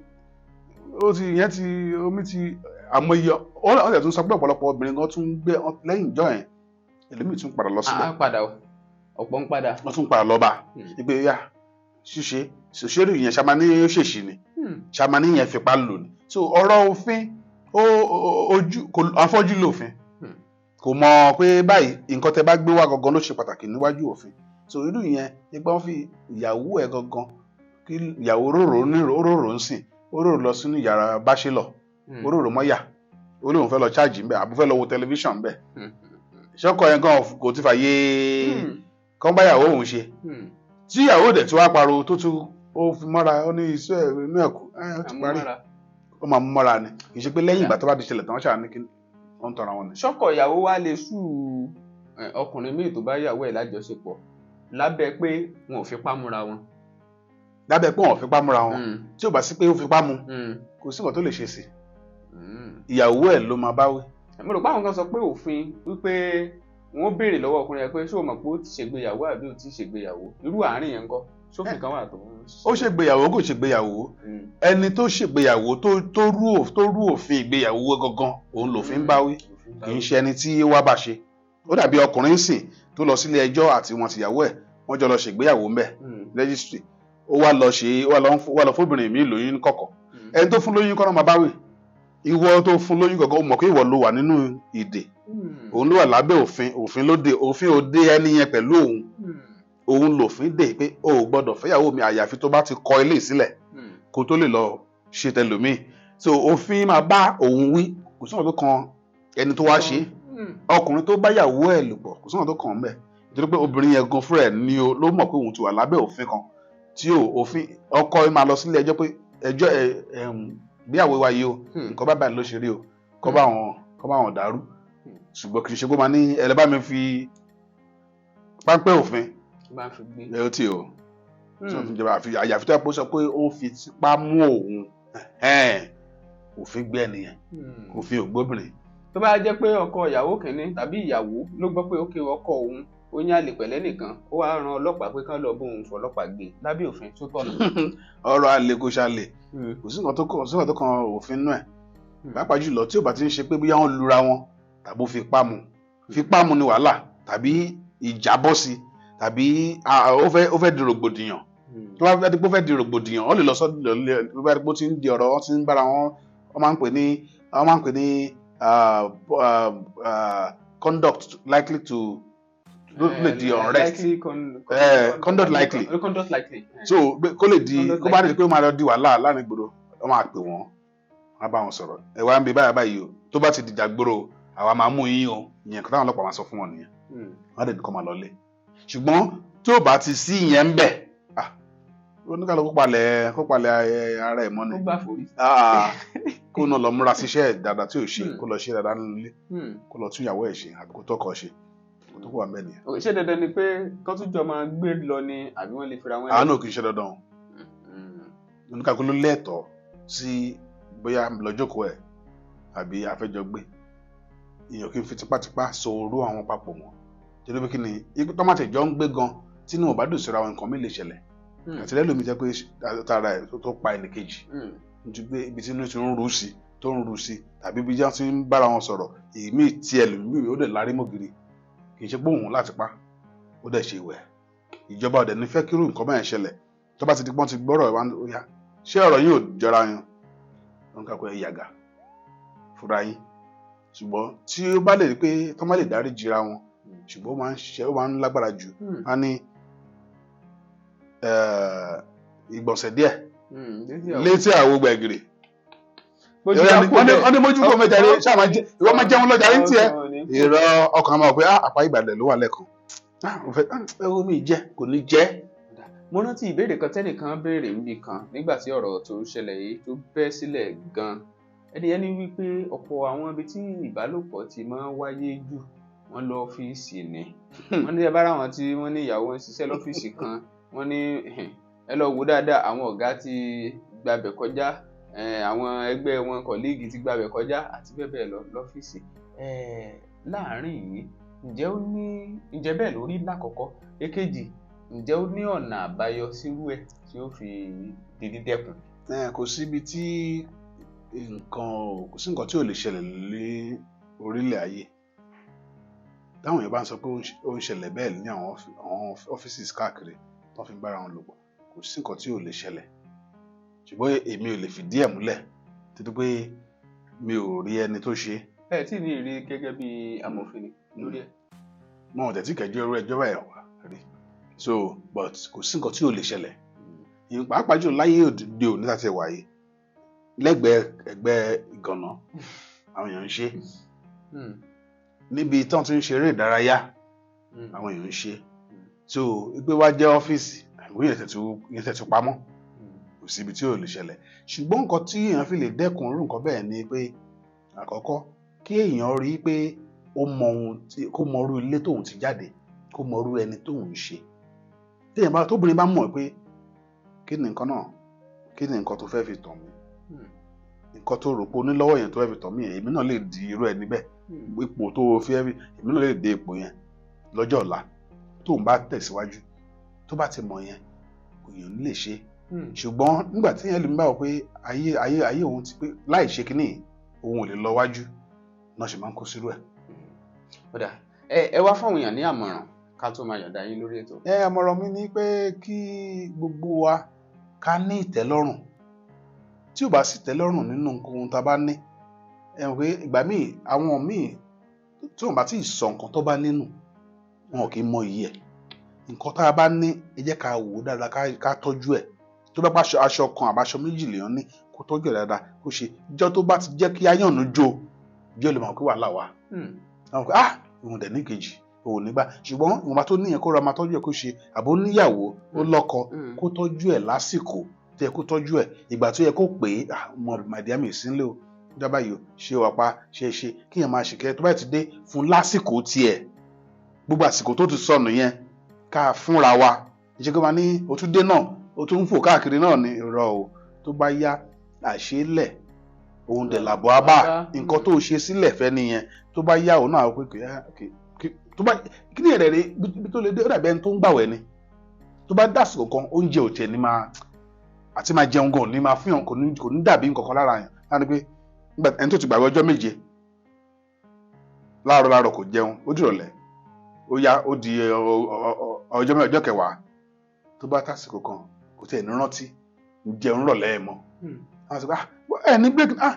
Speaker 2: ó ti ìyẹn ti omi ti àmọ́ iye ó tẹ̀ tún sọ pé ọ̀pọ̀lọpọ̀ obìnrin gan tún gbé lẹ́yìn ìjọ yẹn, ẹlòmíì tún padà lọ síbẹ̀.
Speaker 1: Á padà o, ọ̀pọ̀ ń padà.
Speaker 2: Wọ́n tún padà lọ bá wípé yá ṣíṣe ṣòṣèré ìyẹn ṣàmání, ó ṣèṣì ni, ṣàmání yẹn fipá lò ní. So ọ̀rọ̀ òfin ó ojú kò afọ́jú lòfin. Kò mọ̀ pé báyìí nǹkan tẹ́ bá gbé wá gangan ló ṣe pàtàkì níwájú òfin. So irú ìyẹn nípa wọn fi ìyàwó ẹ̀ gangan Kí ìyàwó rorò ní rorò ń sìn, ó rorò lọ sínú yàrá bachelor, ó rorò mọ́yà, ó lóun fẹ́ lọ charge ńbẹ̀ àbí fẹ́ lọ wo tẹlifíṣàn ńbẹ̀. Ṣọ́kọ yẹn gan kò ti fàyè kán báyàwó òun ṣe. Tí ìyàwó dẹ̀ tí wàá pariwo tó tún ó fi mọ́ra, ó ní iṣẹ́ inú ẹ̀kú ẹ̀ ó ti parí.
Speaker 1: Àmúmọ́ra.
Speaker 2: Ó máa mú mọ́ra ni, kì í ṣe pé lẹ́yìn ìgbà tó bá ti ṣẹlẹ̀ tán ṣáà ní kí wọ́n ń tọra wọn ni.
Speaker 1: Ṣọ́kọ ìyàwó wa lè sue ọkùnrin míì tó bá yàwó ẹ̀ lájọṣepọ̀ lábẹ́ pé wọn ò fipá múra wọn?
Speaker 2: Lábẹ́ pé wọ́n fipá múra wọn, tí ò bá sí pé ó fipá mu, kò sí nǹkan tó lè ṣe sí. Ìyàwó ẹ̀ ló máa báwí.
Speaker 1: Mo rò pé àwọn kan sọ pé òfin wípé wọn ó béèrè lọ́wọ́ ọkùnrin yẹn pé ṣé o mọ̀ pé ó ti ṣègbéyàwó àbí ó ti ṣègbéyàwó. Irú àárín yẹn ńkọ́? Sófin kan wà tó ń
Speaker 2: Ó ṣègbéyàwó, kò ṣègbéyàwó, ẹni tó ṣègbéyàwó tó rú òfin ìgbéyàwó gangan, òun lòfin bá wí, kì í ṣe ẹni tí ó wá bá ṣe. Ó dàbí ọkùnrin sìn tó lọ sílé ẹjọ́ àti wọn tìyàwó ẹ̀, wọ́n jọ lọ ṣègbéyàwó ńbẹ̀, registry. Ó wá lọ ṣe, ó wá lọ fóbìnrin mi lóyún kọ̀kọ̀. Ẹni tó fún lóyún kọ́ náà máa bá wí. Ìwọ tó fún lóyún gangan, ó mọ̀ pé ìwọ ló wà nínú ìdè, òun ló wà lábẹ́ òfin. Òfin ló dé, òfin ò dé ẹni yẹn pẹ̀lú òun. Òun lòfin dè pé o ò gbọ́dọ̀ fẹ́yàwó mi àyàfi tó bá ti kọ ilé sílẹ̀ kó tó lè lọ ṣe tẹlòmíì. So òfin máa bá òun wí, kò sí ọ̀nà tó kan ẹni tó wá ṣe. Ọkùnrin tó bá yàwó ẹ̀ lò pọ̀, kò sí ọ̀nà tó kàn án bẹ̀, nítorí pé obìnrin yẹn gan fúnra ẹ̀ ni o ló mọ̀ pé òun ti wà lábẹ́ òfin kan tí o òfin. Ọkọ ẹ̀ máa lọ sílé ẹjọ́ pé ẹjọ́ ẹ gbéyàwó wa yìí o, nǹkan bá báyìí ló ṣe rí o, kọ́ bá wọn dàrú. Ṣùgbọ́n kì í ṣe pé ó máa ní ẹ lè bá mi fi páńpẹ́ òfin
Speaker 1: Bá fi gbé.
Speaker 2: Ẹ ó tì o tí wọ́n fi jọba, àfi àyàfi tó yẹ kó sọ pé ó fi tipá mú òun, ẹ̀hẹ́n, òfin gbé ẹnìyẹn, òfin ò gbóbìnrin.
Speaker 1: Tó bá jẹ́ pé ọkọ ìyàwó kìíní tàbí ìyàwó ló gbọ́ pé ókè ọkọ òun ó ní àlè pẹ̀lẹ́ nìkan, ó wá ran ọlọ́pàá pé kán lọ bóun fọlọ́pàá gbé, lábẹ́ òfin, tó tọ̀nà?
Speaker 2: Ọ̀rọ̀ àlè kò ṣàlè, kò sí nǹkan tó kan òfin nú ẹ̀, pàápàá jùlọ tí ò bá ti ń ṣe pé bóyá wọ́n lura wọn tàbí ó fipá mu. Fipá mu ni wàhálà, tàbí ìjà bọ́ sí, tàbí ó fẹ́ di rògbòdìyàn. Tó bá fẹ́ di pé ó fẹ́ di rògbòdìyàn, ó lè lọ sọ́dọ̀. Tó bá di pé ó ti ń di ọ̀rọ̀, wọ́n ti ń bára wọn, wọ́n máa ń pè ní conduct likely to ló lè di unrest.
Speaker 1: Likely
Speaker 2: Conduct likely.
Speaker 1: Conduct likely.
Speaker 2: So kó lè di
Speaker 1: Conduct
Speaker 2: kó bá di pé ó máa lọ di wàhálà láàrin ìgboro, wọ́n máa pè wọ́n, wọ́n á bá wọn sọ̀rọ̀. Ẹ wá ń bi báyìí báyìí o, tó bá ti dìjà gbòòrò, àwa máa mú yín o. Ìyẹn kó táwọn ọlọ́pàá máa sọ fún wọn nìyẹn. Wọ́n á dẹ̀ ní kó máa lọ lé. Ṣùgbọ́n tó bá ti sí ìyẹn ń bẹ̀, ah, oníkàlùkù kó palẹ̀ ara ẹ̀ mọ́ ni.
Speaker 1: Ó gbà forí.
Speaker 2: Ah, kó náà lọ múra síṣẹ́ ẹ̀ dáadáa tí ò ṣe, kó lọ ṣe dáadáa nínú ilé, kó lọ tún ìyàwó ẹ̀ ṣe àbí kó tọkọ ṣe. Kó tó kó wà mẹ́ẹ̀ nìyẹn.
Speaker 1: Ok, ṣé dandan ni pé kán tún jọ máa gbé lọ ni, àbí wọ́n lè fira wọn lẹ̀?
Speaker 2: Àánú kì í ṣe dandan. Oníkàlùkù ló lẹ́tọ̀ọ́ sí bóyá lọ́jọ́kọ̀ọ́ ẹ̀ àbí afẹ́jọgbé. Èèyàn kì í fi tipátipá so orú àwọn papọ̀ mọ́, torí pé kí ni ikú tó má tẹ̀ jọ ń gbé gan, tínú ò bá dùn síra wọn, nǹkan mi lè ṣẹlẹ̀. Àti lẹ́lòmíì jẹ́ pé tara ẹ̀ tó pa ẹnì kejì, nítorí pé ibi tí inú ti ń ru sí, tó ń ru sí, tàbí ibi tí wọ́n ti ń bára wọn sọ̀rọ̀, èmi tí ẹlòmíì ó dẹ̀ lárí mọ́gìrì, kì í ṣe pé òun láti pa ó dẹ̀ ṣe ìwẹ̀. Ìjọba ọ̀dẹ̀ ní fẹ́ kírú nǹkan báyẹn ṣẹlẹ̀. Tó bá ti di pọ́n ti gbọ́rọ̀ ẹ̀ wá, ó yá, ṣé ọ̀rọ̀ yìí ò jọra yẹn wọn kà pé ẹ yàgà fúnra yín. Ṣùgbọ́n tí ó bá lè rí pé tó má lè dárí jìra wọn, ṣùgbọ́n ó máa ń ṣe, ó máa ń lágbára jù. Á ní ìgbọ̀nsẹ̀ díẹ̀ létí àwo gbẹ̀gìrì.
Speaker 1: Bójú bá kú bẹ́ẹ̀.
Speaker 2: Wọ́n ní mójú kó mẹ́ta rí ṣáà máa jẹ, ìwọ máa jẹun lọ́jà ní tiẹ̀. Ìrọ̀ ọkàn máa wọ̀ pé, ah, àpá ìgbàlẹ̀ ló wà lẹ́ẹ̀kan. Ah, mo fẹ́, ah, ẹ wo mi jẹ kò ní jẹ́.
Speaker 1: Mo rántí ìbéèrè kan tẹ́nìkan béèrè níbi kan nígbà tí ọ̀rọ̀ tó ń ṣẹlẹ̀ yìí tó bẹ́ sílẹ̀ gan. Ẹni yẹn ní wípé ọ̀pọ̀ àwọn ibi tí ìbálòpọ̀ ti máa ń wáyé jù, wọ́n lọ ọ́fíìsì ni. Wọ́n ní ẹ bá ráwọn tí wọ́n ní ìyàwó ń ṣiṣẹ́ lọ́fíìsì kan, wọ́n ní ẹ lọ wò dáadáa, àwọn ọ̀gá ti gbabẹ̀ kọjá, àwọn ẹgbẹ́ wọn colleague ti gbabẹ̀ kọjá àti bẹ́ẹ̀ bẹ́ẹ̀ lọ lọ́fíìsì. Láàárín yìí, ǹjẹ́ ó ní, ǹjẹ́ bẹ́ẹ̀ lórí lákọ̀ọ́kọ́? Èkejì, ǹjẹ́ ó ní ọ̀nà àbáyọ sírú ẹ̀ tí ó fi di dídẹ́kun?
Speaker 2: Kò síbi tí nǹkan, kò sí nǹkan tí ò lè ṣẹlẹ̀ ní orílẹ̀ ayé. Táwọn èèyàn bá ń sọ pé ó ń ṣẹlẹ̀ bẹ́ẹ̀ ní àwọn ọ́fíìsì káàkiri tó fi ń bára wọn lò pọ̀, kò sí nǹkan tí ò lè ṣẹlẹ̀. Ṣùgbọ́n èmi ò lè fìdí ẹ̀ múlẹ̀ títí pé mi ò rí ẹni tó ṣe.
Speaker 1: Ẹ tí ní ìrí gẹ́gẹ́ bí amòfin ni lórí ẹ̀.
Speaker 2: Mo ò tẹ̀tí kẹjọ irú ẹjọ́ báyìí wá rí. So but kò sí nǹkan tí ò lè ṣẹlẹ̀. Ìyẹn pàápàá jùlọ láyé òde òní tá a ti wà yìí, lẹ́gbẹ̀ẹ́ ẹgbẹ́ ìgànná àwọn èèyàn ń ṣe, níbi tí wọ́n ti ń ṣeré ìdárayá àwọn èèyàn ń ṣe. So pé wá jẹ́ ọ́fíìsì àwọn yẹn tẹ̀ tún pamọ́, kò síbi tí ò lè ṣẹlẹ̀. Ṣùgbọ́n nǹkan tí èèyàn fi lè dẹ́kun irú nǹkan bẹ́ẹ̀ ni pé, àkọ́kọ́, kí èèyàn rí i pé ó mọ ohun tí kó mọ irú ilé tóun ti jáde, kó mọ irú ẹni tóun ń ṣe. Téèyàn bá tóbìnrin bá mọ̀ pé kí ni nǹkan náà, kí ni nǹkan tó fẹ́ fi tàn mí, nǹkan tó rò pé o ní lọ́wọ́ yẹn tó fẹ́ fi tàn mí yẹn, èmi náà lè di irú ẹni bẹ́ẹ̀. Ipò tó o fẹ́ fi, èmi náà lè dé ipò yẹn lọ́jọ́ ọ̀la tóun bá tẹ̀síwájú. Tó bá ti mọ̀ yẹn, kò yàn ní lè ṣe. Ṣùgbọ́n nígbà tí yẹn lè bá wọ pé ayé òun ti pé láì ṣe kínní òun ò lè lọ wájú náà, ṣe máa ń kó sírú ẹ̀.
Speaker 1: Ó dà, ẹ wá fáwọn èèyàn ní àmọ̀ràn ká tó máa yọ̀ǹda yín lórí ètò.
Speaker 2: Ẹ àmọ̀ràn mi ni pé kí gbogbo wa ká ní ìtẹ́lọ́rùn. Tí ò bá sì tẹ́lọ́rùn nínú ohun tá a bá ní, ẹ mọ̀ pé ìgbà míì, àwọn míì tí wọ́n bá tí ì sọ nǹkan tó bá nínú wọn ò kì í mọ iyì ẹ̀. Nǹkan tá a bá ní, ẹ jẹ́ ká wò ó dáadáa, ká tọ́jú ẹ̀. Tó bá pa aṣọ kan àbáṣọ méjì lèèyàn ní, kó tọ́jú ẹ̀ dáadáa, kó ṣe ìjọ tó bá ti jẹ́ kí áyànnú jó jẹ́, lè mọ̀ pé wàhálà wà. Àwọn pé ah, òun dẹ̀ ní kejì, òun nígbà. Ṣùgbọ́n ìwọ̀nba tó níyẹn, kó ra máa tọ́jú ẹ̀, kó ṣe àbó níyàwó, ó lọ́kọ, kó tọ́jú ẹ̀ lásìkò tó yẹ kó tọ́jú ẹ̀, ìgbà tó yẹ kó pè é, "Ah, mo my dear, mi ò sí nílé o, dábàá yìí o, ṣé wàá pa ṣe ṣe kí yẹn máa ṣèkẹ́." Tó bá ti dé fún lásìkò tiẹ̀, gbogbo àsìkò tó ti sọnù yẹn, ká fúnra wa. Ìṣe kó máa ní o tún dé náà, o tún ń fò káàkiri náà ní irọ́ o. Tó bá yá, àṣélẹ̀ òun dẹ̀ làbọ̀ á bá nǹkan tó ṣe sílẹ̀ fẹ́ nìyẹn. Tó bá yá, òun náà pé tó bá kí ni ẹ̀rẹ̀ rẹ̀ bí tó lè dé, ó dàbí ẹni tó ń gbàwẹ̀ ni. Tó bá dàsìkò kan, oúnjẹ ò tiẹ̀ ní máa àti máa jẹun gan ní máa fún yàn, kò ní dàbí nǹkan kan lára yàn. Láti pé ẹni tó ti gbàwẹ̀ ọjọ́ 7, láàárọ̀ láàárọ̀ kò jẹun, ó dìrọ̀lẹ́, ó yá, ó di ọjọ́ mẹ́rin, ọjọ́ kẹwàá, tó bá tásìkò kan, kò tiẹ̀ ní rántí jẹun rọ̀lẹ́ ẹ̀ mọ́. Àwọn sọ pé, "Ah, ẹ ní break, ah,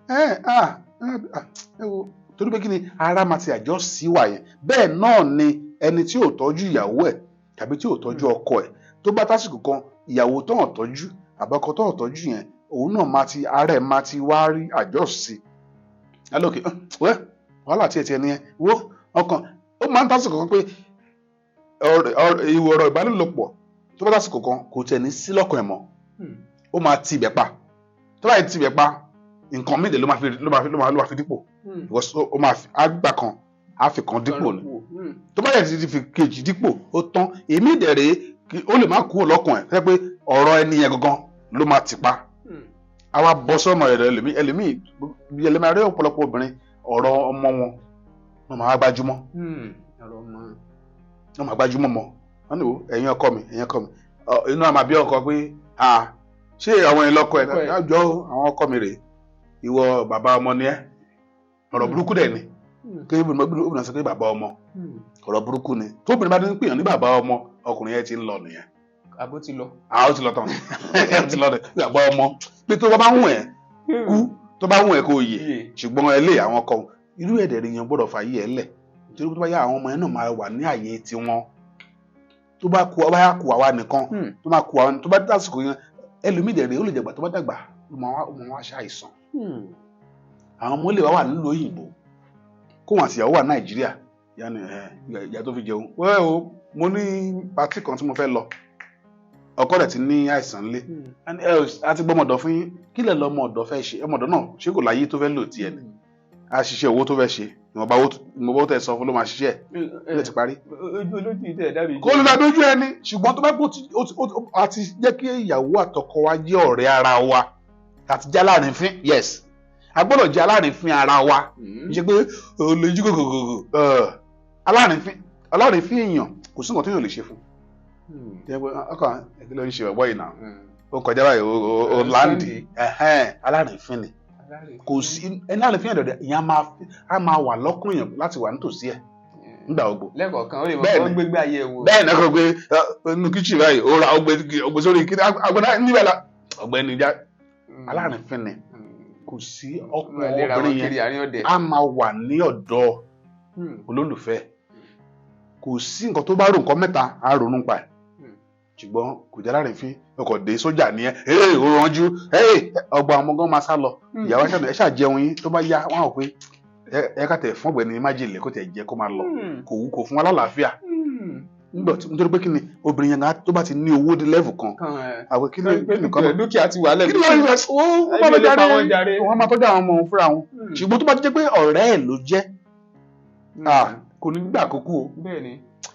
Speaker 2: ẹ ah ẹ wo," torí pé kí ni, ara máa ti àjọ sí wà yẹn. Bẹ́ẹ̀ náà ni ẹni tí ò tọ́jú ìyàwó ẹ̀ tàbí tí ò tọ́jú ọkọ ẹ̀, tó bá tásìkò kan, ìyàwó tó hàn tọ́jú àbọ̀kọ tó hàn tọ́jú yẹn, òun náà máa ti ara ẹ̀ máa ti wá rí àjọ sí alókè wẹ́ wàhálà tiẹ̀ tiẹ̀ nìyẹn. Wo ọkàn ó máa ń tásìkò kan pé ìwọ ọ̀rọ̀ ìbálòpọ̀, tó bá tásìkò kan, kò tiẹ̀ ní sí lọ́kàn ẹ̀ mọ́, ó máa ti ibẹ̀ pa. Tó bá yẹ ti ibẹ̀ pa, nǹkan míì ló máa fi ló máa fi dípò, because ó máa fi àgbà kan á fi kan dípò ni. Tó bá yẹ ti fi kejì dípò, ó tán. Èmi ìdẹ̀rẹ̀, ó lè má kúrò lọ́kàn ẹ̀ fẹ́ pé ọ̀rọ̀ ẹni yẹn gangan ló máa tì pa, a wá bọ́ sọ́nà ẹ̀rọ ẹlòmíì. Ẹlòmíì arẹ́, ọ̀pọ̀lọpọ̀ obìnrin, ọ̀rọ̀ ọmọ wọn wọn máa gbájúmọ́, wọn máa gbájúmọ́ mọ́ wọn ní, "Wo ẹ̀yin ọkọ mi, ẹ̀yin ọkọ mi." Inú àmà bí ọkọ pé, "Ah, ṣé àwọn yẹn lọ́kọ ẹ̀ jọ? Àwọn ọkọ mi rèé, ìwọ bàbá ọmọ ni ẹ́." Ọ̀rọ̀ burúkú dẹ̀ ni kí obìnrin sọ pé bàbá ọmọ. Ọ̀rọ̀ burúkú ni. Tóbìnrin bá ti ń pèèyàn ní bàbá ọmọ, ọkùnrin yẹn ti ń lọ nìyẹn.
Speaker 1: Àbó ti lọ.
Speaker 2: Àwọn ti lọ tán, ó ti lọ dẹ. Bàbá ọmọ, pé tó bá wùn ẹ́ kú, tó bá wùn ẹ́ kó yè, ṣùgbọ́n ẹ lé àwọn ọkọ irú ẹ̀dẹ̀ rẹ̀ yẹn gbọ́dọ̀ fàyè ẹ̀ lẹ̀, torí tó bá yá, àwọn ọmọ yẹn náà máa wà ní àyè tiwọn. Tó bá kú, ọba yá kú àwa nìkan, tó máa kú àwọn tó bá dásìkò yẹn, ẹlòmíì dẹ̀ rẹ̀, ó lè dàgbà. Tó bá dàgbà, ó máa wá ṣàìsàn. Àwọn ọmọ lè wá wà nílùú òyìnbó, kóun àti ìyàwó wà Nàìjíríà, yáni ẹ ìyá tó fi jẹun wẹ́ẹ́ o, mo ní party kan tí mo fẹ́ lọ, ọkọ rẹ̀ ti ní àìsàn ńlé, ẹ a ti gbọ́ ọmọọ̀dọ̀ fún yín, kí lẹ̀ lọ ọmọ ọ̀dọ̀ fẹ́ ṣe? Ọmọọ̀dọ̀ náà ṣé kò láyé tó fẹ́ lò tiẹ̀ ni? A ṣiṣẹ́ owó tó fẹ́ ṣe, ìwọ̀nba owó tẹ̀ sọ fún ló máa ṣiṣẹ́ ẹ̀ ló ti parí.
Speaker 1: Ojú olójú tẹ̀ dábìí.
Speaker 2: Kó ló dá dójú ẹni. Ṣùgbọ́n tó bá kó a ti jẹ́ kí ìyàwó àtọkọ wa jẹ́ ọ̀rẹ́ ara wa, àti jẹ́ alárìnfín. Yes, a gbọ́dọ̀ jẹ́ alárìnfín ara wa. Ṣe pé olójú gògògògò alárìnfín, alárìnfín èèyàn, kò sí nǹkan tó yàn lè ṣe fún ọkọ ẹ. Ló ń ṣe ọ̀bọ yìí náà, ó kọjá báyìí, ó láǹdì. Alárìnfín ni. Kò sí ẹni alárìnfín ẹ̀dọ̀dẹ̀ ìyẹn á máa wà lọ́kùn èèyàn láti wà nítòsí ẹ̀ nígbà gbogbo.
Speaker 1: Lẹ́kọ̀ọ̀kan ó lè mọ̀ kó gbégbé ayé wò.
Speaker 2: Bẹ́ẹ̀ náà, kò gbé inú kíchìn báyìí, ó ra ọgbẹ sórí kí agbọ́dá níbẹ̀ la ọ̀gbẹ́ni já. Alárìnfín ni. Kò sí ọkùnrin obìnrin yẹn á máa wà ní ọ̀dọ̀ olólùfẹ́. Kò sí nǹkan tó bá rò, nǹkan mẹ́ta á ronú pa ẹ̀. Ṣùgbọ́n kò jẹ́ alárìnfín, ọkọ̀ dé sójà ní ẹ ee, ó rànjú ee, ọgbà ọmọ gan máa sá lọ. Ìyàwó ẹ ṣáà jẹun yín, tó bá yá wọn á pé ẹ ká tẹ̀ fún ọ̀gbẹ́ni májèlé kó tẹ̀ jẹ kó máa lọ. Kò wú kò fún wa lálàáfíà. Nítorí pé kí ni obìnrin yẹn tó bá ti ní owó dé level kan, àwọn kí ni nìkan náà
Speaker 1: dúkìá ti wà lẹ́nu,
Speaker 2: kí ni wọ́n bá lọ jáde, wọ́n máa tọ́jú àwọn ọmọ òun fúnra wọn. Ṣùgbọ́n tó bá jẹ́ pé ọ̀rẹ́ ẹ̀ ló jẹ́, kò ní gbà kókó o.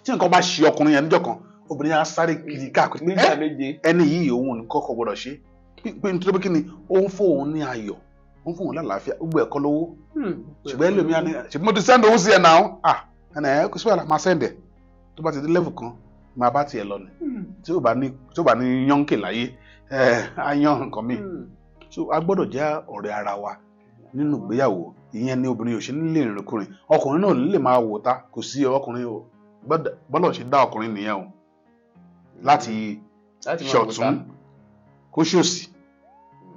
Speaker 2: Tí nǹkan bá ṣe ọkùnrin yẹn níjọ́ kan, obìnrin yẹn á sáré kiri káàkiri ẹni yìí òun ní kọ́kọ́ gbọ́dọ̀ ṣe pé nítorí pé kí ni ó ń fún òun ní ayọ̀, ó ń fún òun lálàáfíà, gbogbo ẹ̀kọ́ lówó. Ṣùgbọ́n ẹlòmíà ni ṣùgbọ́n mo ti send owó sí ẹ náà, ẹ kò sí wàhálà, máa send ẹ̀. Tó bá ti dé level kan, máa bá tiẹ̀ lọ ni. Tí ó bá ní yánkè láyé, á yán nǹkan mi. So a gbọ́dọ̀ jẹ́ ọ̀rẹ́ ara wa nínú ìgbéyàwó. Ìyẹn ni obìnrin ò ṣe ní lè rìnrìnkúrìn, ọkùnrin náà lè máa wò ta kò sí ọkùnrin o. Bọ́lọ̀ ṣe dá ọkùnrin nìyẹn o, láti ṣọ̀tún kó ṣòsì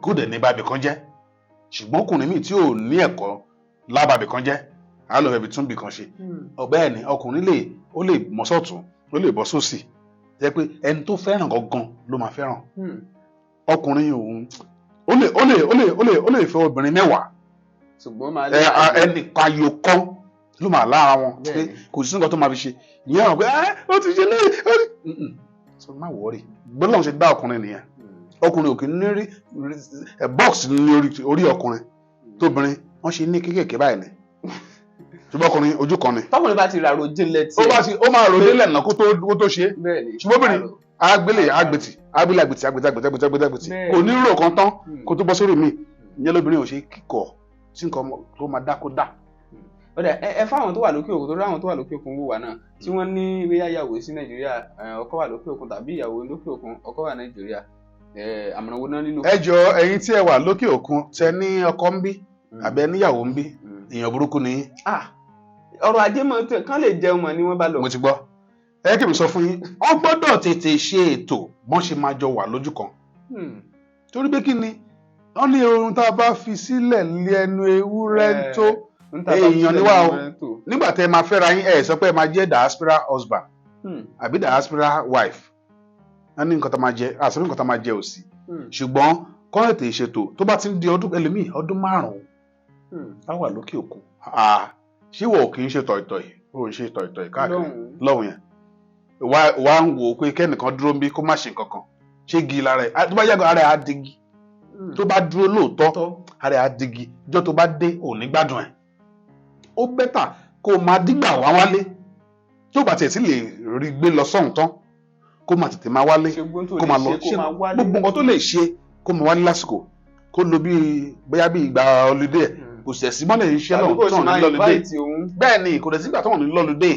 Speaker 2: kó dẹ̀ ní bábì kan jẹ́. Ṣùgbọ́n ọkùnrin míì tí ò ní ẹ̀kọ́ lábàbì kan jẹ́, á lọ fẹ́ fi tún bì kan ṣe. Ọ̀bẹ́ ni ọkùnrin lè, ó lè mọ́ sọ̀tún, ó lè bọ́ sósì, jẹ́ pé ẹni tó fẹ́ràn gangan ló máa fẹ́ràn. Ọkùnrin òun ó lè ó lè ó lè ó lè ó lè fẹ́ obìnrin mẹ́wàá, ẹnì ayò kan ló máa lára wọn pé kò sí nǹkan tó máa fi ṣe. Ìyẹn àwọn pé ẹ ó ti ṣe léyìí, ó ti so má wọrí. Gbọ́dọ̀ ṣe dá ọkùnrin nìyẹn. Ọkùnrin ò kì í ní rí box ní orí ọkùnrin, tóbìnrin wọ́n ṣe ní kéékèèké báyìí ni, ṣùgbọ́n ọkùnrin ojú kan ni.
Speaker 1: Tọkùnrin bá ti rà ròjìnlẹ̀ tiẹ̀,
Speaker 2: ó bá ti ó máa ròjìnlẹ̀ náà kó tó ṣe. Ṣùgbọ́n obìnrin agbélé agbètì agbélé agbètì agbètì agbètì agbètì agbètì kò ní rò kan tán kó tó bọ́ sórí mi. Ìyẹn lóbìnrin ò ṣe kíkọ̀ tí nǹkan tó máa dá kó dá.
Speaker 1: Ọ̀dà ẹ fáwọn tó wà lókè òkun, tó rí àwọn tó wà lókè òkun wò wá náà tí wọ́n ní bóyá ìyàwó sí Nàìjíríà, ọkọ wà lókè òkun, tàbí ìyàwó lókè òkun, ọkọ wà Nàìjíríà, àmọ̀ràn wo náà nílò.
Speaker 2: Ẹ jọ, ẹ̀yin tí ẹ wà lókè òkun tẹ ní ọkọ ń bí àbẹ níyàwó ń bí, èèyàn burúkú ni yín.
Speaker 1: Ọrọ̀ ajé mọ̀ kán lè jẹun mọ̀ ni wọ́n bá lọ.
Speaker 2: Mo ti gbọ́, ẹ kí mi sọ fún yín, wọ́n gbọ́dọ̀ tètè ṣe ètò bọ́n ṣe máa jọ wà lójú kan. Torí pé kí ni wọ́n ní ohun tá a bá fi sílẹ̀ lé ẹnu ewúrẹ́ tó èèyàn níwá o. Nígbà tẹ́ ẹ máa fẹ́ra yín, ẹ sọ pé ẹ máa jẹ́ diaspora husband àbí diaspora wife. Wọ́n ní nǹkan tá máa jẹ, àṣírí nǹkan tá máa jẹ ò sí. Ṣùgbọ́n kọ́ ètò ìṣètò tó bá ti ń di ọdún ẹlòmíì ọdún 5 á wà lókè òkun. Ṣé ìwọ kì í ṣe tọ̀ìtọ̀ì? Ó ń ṣe tọ̀ìtọ̀ì káàkiri lọ́hùn yẹn, wá ń wò ó pé kẹ́nìkan dúró ń bí kó má ṣe nǹkan kan, ṣé gi lára ẹ̀ tó bá yàgò ara ẹ̀ á digi. Tó bá dúró lóòótọ́ ara ẹ̀ á digi, jọ́ tó bá dé ò ní gbádùn ẹ̀. Ó bẹ́tà kó o máa dígbà wá wálé, tó bá tiẹ̀ sí lè rí gbé lọ sọ́hùn tán, kó máa tètè máa wálé, kó máa lọ ṣe gbogbo nǹkan tó lè ṣe, kó máa wálé lásìkò, kó lo bíi bóyá bíi ìgbà holiday ẹ̀. Kò sì ẹ̀sìn mọ́lẹ̀ iṣẹ́ lọ́hùn tó ní lọ́lùdé. Bẹ́ẹ̀ ni, kò dẹ̀ sígbà tó ní lọ́lùdé.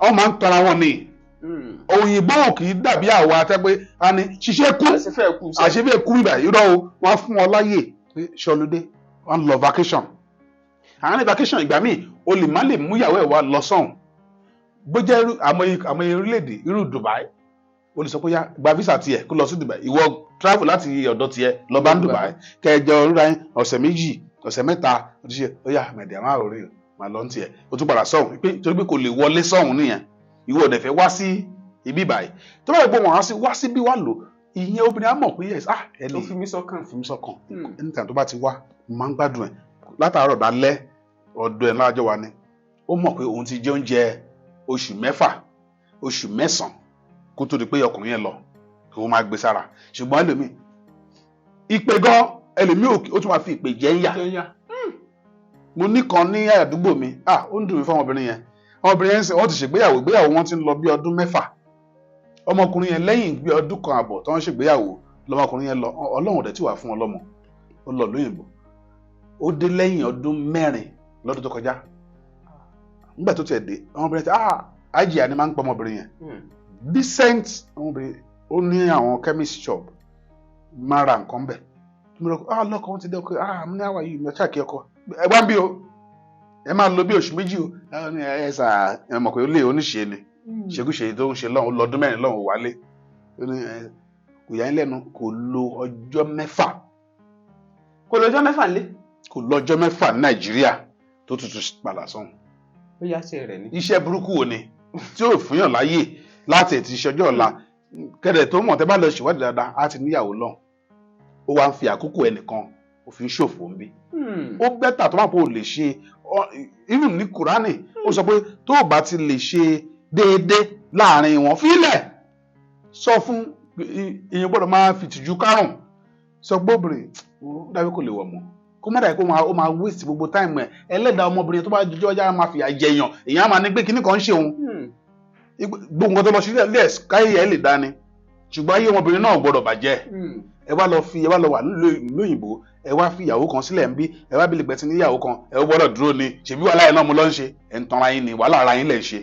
Speaker 2: Wọ́n máa ń tara wọn ni. Òyìnbó kì í dàbí àwa àtẹ́pẹ́ a ní ṣiṣẹ́ kú àṣefẹ́ kú ibà irọ́ o. Wọ́n á fún ọ láyè pé ṣọlùdé, wọ́n lọ vacation. Àwọn ní vacation ìgbà míì o lè má lè mú ìyàwó ẹ̀ wá lọ sọ́hùn. Bó jẹ́ àmọ́ orílẹ̀-èdè irú Dubai, o lè sọ pé yá gba visa tiẹ̀ kó lọ sí Dubai, ìwọ travel láti ọ̀dọ̀ tiẹ̀ lọ bá ń Dubai, kẹjọ ríra ọ̀sẹ̀ 2 ọ̀sẹ̀ 3, ó ti ṣe ó yá mẹ̀dẹ̀ máa rí o máa lọ tiẹ̀, ó tún padà sọ́hùn pé torí pé kò lè wọlé sọ́hùn nìyẹn. Ìwọ ọ̀dẹ̀ fẹ́ wá sí ibi báyìí, tó bá yẹ pé wọ́n á sí wá sí bí wá lò, ìyẹn obìnrin á mọ̀ pé yes, ẹni
Speaker 1: ó fi mí sọ́kàn,
Speaker 2: fi mí sọ́kàn. Anytime tó bá ti wá, mo máa ń gbádùn ẹ̀ látàárọ̀ dálẹ́, ọ̀dọ̀ ẹ̀ lájọ wa ni. Ó mọ̀ pé òun ti jẹ oúnjẹ oṣù 6 oṣù 9 kó tó di pé ọkùnrin yẹn lọ, kó máa gbé sára. Ṣùgbọ́n ẹlòmíì ìpè gan, ẹlòmíì ó tún máa fi ìpè jẹ́ ń yà. Mo ní kan ní àdúgbò mi, ó ń dùn mí fún ọmọbìnrin yẹn. Ọmọbìnrin yẹn wọ́n ti ṣègbéyàwó, ìgbéyàwó wọn ti ń lọ bí ọdún 6. Ọmọkùnrin yẹn lẹ́yìn bí ọdún 1.5 tó ń ṣègbéyàwó lọmọkùnrin yẹn lọ. Ọlọ́run dẹ̀ ti wà fún ọlọ́mọ, ó lọ lóyìnbó, ó dé lẹ́yìn ọdún 4 lọ́dún tó kọjá. Nígbà tó tiẹ̀ dé, ọmọbìnrin ti àjìyà ni máa ń pọ ọmọbìnrin yẹn, decent ọmọbìnrin, ó ní àwọn chemist shop, máa ra nǹkan bẹ̀. Mo rọ lọ́kọ̀ wọn ti dé ọkọ, mo ní àwà yìí mo ṣáà kí ọkọ ẹ wá ń bí o, ẹ máa lo bí oṣù 2 o. Ẹ sà ẹ mọ̀ pé ó lè oníṣe ni ṣekúṣe tó ń ṣe lọ́hùn lọ́dún 4 lọ́hùn wálé. Ó ní kò yà ń lẹ́nu, kò lo ọjọ́ 6.
Speaker 1: Kò lo ọjọ́ 6 nílé.
Speaker 2: Kò lo ọjọ́ 6 ní Nàìjíríà tó tutù padà sọ́hùn.
Speaker 1: Ó yá ṣe rẹ̀ ni.
Speaker 2: Iṣẹ́ burúkú wo ni tí ò fúnyàn láyè láti ẹ̀ ti ṣọjọ́ ọ̀la. Kẹ̀dẹ̀ tó mọ̀, tẹ́ bá lọ ṣèwádìí dáadáa, á ti níyàwó lọ́hùn. Ó wá ń fi àkókò ẹnìkan ó fi ń ṣòfò ń bí. Ó better tó bá pò lè ṣe even ní Kùránì, ó sọ pé tó o bá ti lè ṣe déédéé láàrin wọn, fílẹ̀, sọ fún ìyẹn, gbọ́dọ̀ máa fi tìjú kárùn sọ pé obìnrin ó dàbí kò lè wọ̀ mọ́, kó má dàbí kó máa ó máa waste gbogbo time ẹ̀. Ẹlẹ́dàá ọmọbìnrin tó bá jọjọ́ ọjà máa fìyà jẹ èèyàn, èèyàn á máa ní pé kíní kan ń ṣe òun. Gbogbo nǹkan tó lọ sílẹ̀ lẹ́ẹ̀s káyé ẹ̀ lè dání, ṣùgbọ́n ayé ọmọbìnrin náà gbọ́dọ̀ bàjẹ́. Ẹ wá lọ fi ẹ wá lọ wà nílùú ìlú òyìnbó, ẹ wá fi ìyàwó kan sílẹ̀ ń bí, ẹ wá bí lè gbẹ tí níyàwó kan, ẹ ó gbọ́dọ̀ dúró ni. Ṣèbí wàhálà yẹn náà mo lọ ń ṣe, ẹ ń tanra yín ni, wàhálà ara yín lẹ̀ ń ṣe.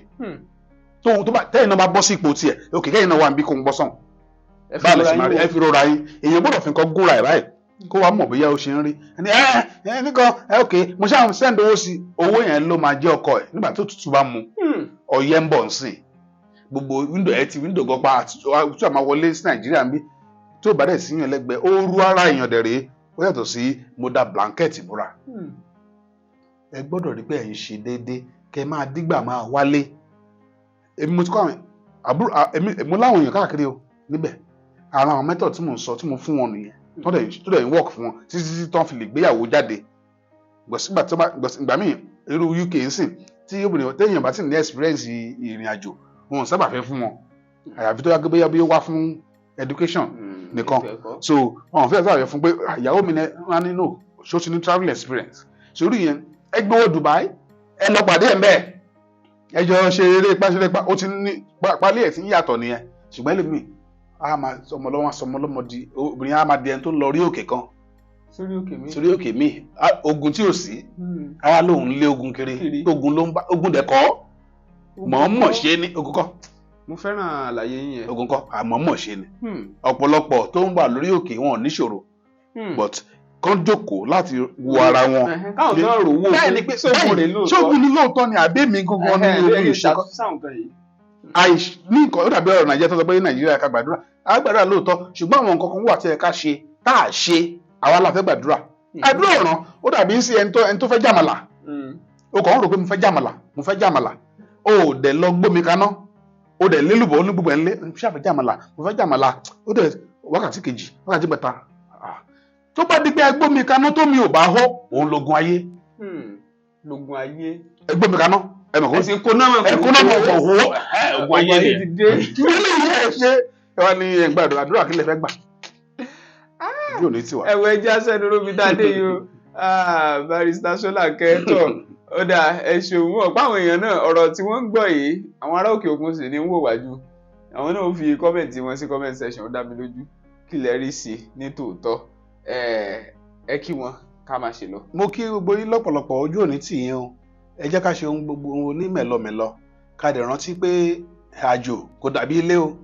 Speaker 2: Tóun tó bá tẹ́yìn náà bá bọ́ sí ipò tiẹ̀, òkè kẹ́yìn náà wà níbí kó ń bọ́ sàn
Speaker 1: Ẹ fi
Speaker 2: báà lè
Speaker 1: rora
Speaker 2: ṣe máa rí
Speaker 1: yín
Speaker 2: ẹ
Speaker 1: wò.
Speaker 2: Fi rora yín. Èèyàn gbọ́dọ̀ fi nǹkan gúnra ẹ̀ báyìí kó wàá mọ̀ bóyá ó ṣe ń rí ẹni ẹ ẹ nìkan ẹ. Òkè mo ṣáà ń send owó sí, owó yẹn ló máa jẹ́ ọkọ ẹ̀ nígbà tó tutù bá mu. Ọyẹ́ ń bọ̀ ń sìn, gbogbo window ẹ ti window gan pa àti tí a máa wọlé sí Nàìjíríà ń bí, tó bá dẹ̀ sí yàn lẹ́gbẹ̀ẹ́, ó rú ara èèyàn dẹ̀ rèé, ó yàtọ̀ sí mo da blanket búra. Ẹ gbọ́dọ̀ rí pé ẹ̀ ń ṣe déédéé, kẹ́ máa dígbà máa wálé. Èmi mo ti kọ́ àwọn àbúrò èmi mo láwọn èèyàn káàkiri o níbẹ̀. Ara àwọn method tí mò ń sọ tí mo fún wọn nìyẹn, tó dẹ̀ ń work fún wọn títí títí tán fi lè gbéyàwó jáde. Gbọ̀sígbà tó bá ìgbà míì, irú UK ń sìn, tí obìnrin téèyàn bá sì ní experience ìrìn àjò, wọn ò sábà fẹ́ fún wọn, àyàfi tó yá pé bóyá bí ó wá fún education nìkan.
Speaker 1: Ètò ẹ̀kọ́.
Speaker 2: So wọn ò fẹ́ sábà fẹ́ fún pé, "Ah, ìyàwó mi ní." Wọn á ní no, ṣó ti ní travel experience sórí yẹn? Ẹ gbowó Dubai, ẹ lọ pàdé ẹ̀ mbẹ́, ẹ jọ ṣe eré pàṣẹlẹpà, ó ti ní pálí ẹ̀ tí ń yàtọ̀ nìyẹn. Ṣùgbọ́n ẹlòmíì á máa sọmọ lọ́wọ́, sọmọ lọ́mọ di obìnrin, á máa di ẹni tó ń lọ rí òkè kan
Speaker 1: sórí òkè mi.
Speaker 2: Sórí òkè míì. Ogun tí ò sí, àwa lòun lé ogun kiri.
Speaker 1: Kiri.
Speaker 2: Ogun ló ń bá ogun dẹ̀ kọ́, mọ̀ọ́mọ̀ ṣe ni, ogun kọ́.
Speaker 1: Mo fẹ́ràn àlàyé yín yẹn.
Speaker 2: Ogun kọ́, àmọ́mọ̀ ṣe ni. Ọ̀pọ̀lọpọ̀ tó ń wà lórí òkè wọn ò níṣòro, but kán jókòó láti wo ara wọn.
Speaker 1: Ẹ̀hẹ́n, káwọn kan rò wò.
Speaker 2: Bẹ́ẹ̀ ni pé
Speaker 1: sóògùn rè lóòótọ́.
Speaker 2: Ṣóògùn ni lóòótọ́ ni àbí mi gangan ní
Speaker 1: Ẹ̀hẹ́n,
Speaker 2: ogun ìṣèkọ́
Speaker 1: sáwọn kan yìí.
Speaker 2: Àìsí ní nǹkan, ó dàbí ọ̀rọ̀ Nàìjíríà tó sọ pé Nàìjíríà ká gbàdúrà, á gbàdúrà lóòótọ́, ṣùgbọ́n àwọn nǹkan kan wà tí ẹ ká ṣe tá a ṣe, àwa la fẹ́ gbàdúrà. Àdúrà ọ̀ràn ó dàbí sí ẹni tó fẹ́ jàmàlà. O kàn ń rò pé mo fẹ́ jàmàlà, mo fẹ́ jàmàlà, o ò dẹ̀ lọ gbómi kaná, o dẹ̀ lélùbọ̀, ó ní gbogbo ẹ̀ ń lé, mo ṣáà fẹ́ jàmàlà, mo fẹ́ jàmàlà. Ó dẹ̀ wákàtí kejì, wákàtí mẹ́ta. Ah. Tó bá di pé ẹ gbómi kaná tó mi ò bá hó, òun lógun ayé.
Speaker 1: Lógun ayé.
Speaker 2: Ẹ gbómi kaná, ẹ mọ̀ kó
Speaker 1: Ẹ sì kó náà.
Speaker 2: Ẹ kó náà mọ̀ kó hó, ogun ayé
Speaker 1: Ayé
Speaker 2: ni
Speaker 1: ti dé.
Speaker 2: Kí ló lè yẹ ẹ ṣe? Ẹ wá ní ẹ gbàdúrà, àdúrà kí lè fẹ́ gbà yóò ní tiwa.
Speaker 1: Ẹ̀wọ̀ ẹja sẹ́nu lóbi tá a dé yìí o. Ah, Barrister Ṣọlákẹ́ tọ̀, ó dáa, ẹ ṣeun. Wọn pa àwọn èèyàn náà, ọ̀rọ̀ tí wọ́n ń gbọ́ yìí, àwọn ará òkè òkun sì ní ń wò wájú, àwọn náà ó fi comment wọn sí comment section. Ó dá mi lójú, kí lẹ rí sí i ní tòótọ́? Ẹ kí wọn ká máa ṣe lọ.
Speaker 2: Mo kí gbogbo yín lọ́pọ̀lọpọ̀, ojú òní tì yín o. Ẹ jẹ́ ká ṣe ohun gbogbo ní mẹ̀lọmẹ̀lọ, ká dẹ̀ rántí pé àjò kò dàbí ilé o.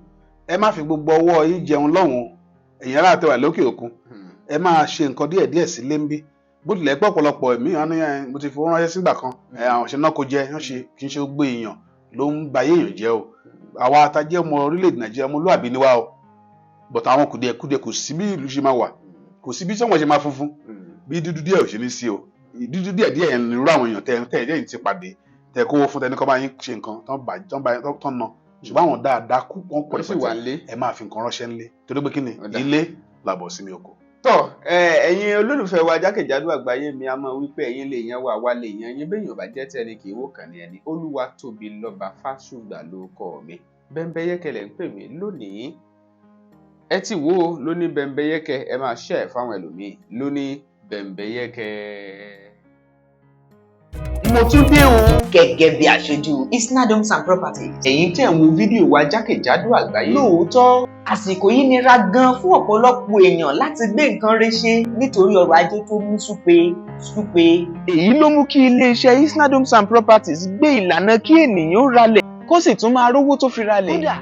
Speaker 2: Ẹ má fi gbogbo ọwọ́ yín jẹun lọ́hùn. Ẹ̀yin ará àtẹwà lókè òkun, ẹ máa ṣe nǹkan díẹ̀díẹ̀ sílé ń bí. Bó tilẹ̀ pé ọ̀pọ̀lọpọ̀ ẹ̀mí wọn ní ẹ, mo ti fowó ránṣẹ́ sígbà kan, ẹ àwọn ṣe náà kó jẹ wọ́n ṣe, kì í ṣe gbogbo èèyàn ló ń ba ayé èèyàn jẹ́ o. Àwa atajẹ́ ọmọ orílẹ̀-èdè Nàìjíríà, ọmọlúàbí ni wá o, but àwọn kùdìẹ̀kudiẹ, kò sí bí ìlú ṣe máa wà, kò sí bí sọ́wọ́n ṣe máa funfun, bí dúdú díẹ̀ ò ṣe ní sí o. Dúdú díẹ̀ díẹ̀ yẹn ní irú àwọn èèyàn tẹ tẹ ẹ̀jẹ̀ ti pàdé, tẹ kówó fún, tẹni kọ́ bá yín ṣe nǹkan tán bá tán bá tán nà, ṣùgbọ́n àwọn dáadáa kú wọ́n pọ̀
Speaker 1: Wọ́n sì wà
Speaker 2: rẹpẹtẹ.
Speaker 1: nílé.
Speaker 2: Ẹ máa fi nǹkan ránṣẹ́ ńlé, torí pé kí ni?
Speaker 1: Ó dáa.
Speaker 2: Ilé làbọ̀ sí mi oko.
Speaker 1: Tọ ẹ̀yin olólùfẹ́ wa jákèjádò àgbáyé mi, a máa wí pé ẹ̀yin lè yan wa, wa lè yan yín. Bẹ́ẹ̀ yóò bá jẹ́ tẹ́ni kì í wò kàn ní ẹni. Olúwa tóbi lọ́ba Fásùgbà ló kọ́ mi, Bẹ́ńbẹ́yẹ́kẹ́ lẹ̀ ń pè mí lónìí. Ẹ ti wò ó lóní Bẹ́ńbẹ́yẹ́kẹ́, ẹ máa share fáwọn ẹlòmíì lóní Bẹ́ńbẹ́yẹ́kẹ́.
Speaker 3: Mo tún dé o, gẹ́gẹ́ bí aṣojú Isnad Homes and Properties.
Speaker 1: Ẹ̀yin tẹ̀ ń wo fídíò wa jákèjádò àgbáyé,
Speaker 3: Lóòótọ́, àsìkò yìí nira gan fún ọ̀pọ̀lọpọ̀ èèyàn láti gbé nǹkan rẹ̀ ṣe nítorí ọrọ̀ ajé tó mú súpe súpe.
Speaker 1: Èyí ló mú kí iléeṣẹ́ Isnad Homes and Properties gbé ìlànà kí ènìyàn ó ralẹ̀ kó sì tún máa rówó tó fi ralẹ̀
Speaker 3: Kódà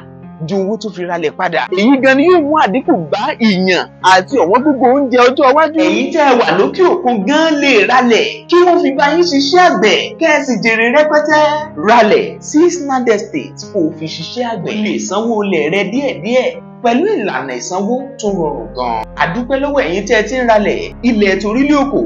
Speaker 1: ju owó tó fi ralẹ̀ padà. Èyí gan ni yóò mú àdínkù bá ìyàn àti ọ̀wọ́n gógó oúnjẹ ọjọ́ iwájú.
Speaker 3: Ẹ̀yin tẹ́ ẹ wà lókè òkun gan lè ralẹ̀ kí wọ́n fi bá yín ṣiṣẹ́ àgbẹ̀, kẹ́ ẹ sì jèrè rẹpẹtẹ. Ralẹ̀ sí Isnad Estate kó o fi ṣiṣẹ́ àgbẹ̀. O lè sanwó ilẹ̀ rẹ díẹ̀díẹ̀ pẹ̀lú ìlànà ìsanwó tó rọrùn gan. Àdúpẹ́ lọ́wọ́ ẹ̀yin tẹ́ ẹ ti ń ralẹ̀ ilẹ̀ torílẹ̀ òkò.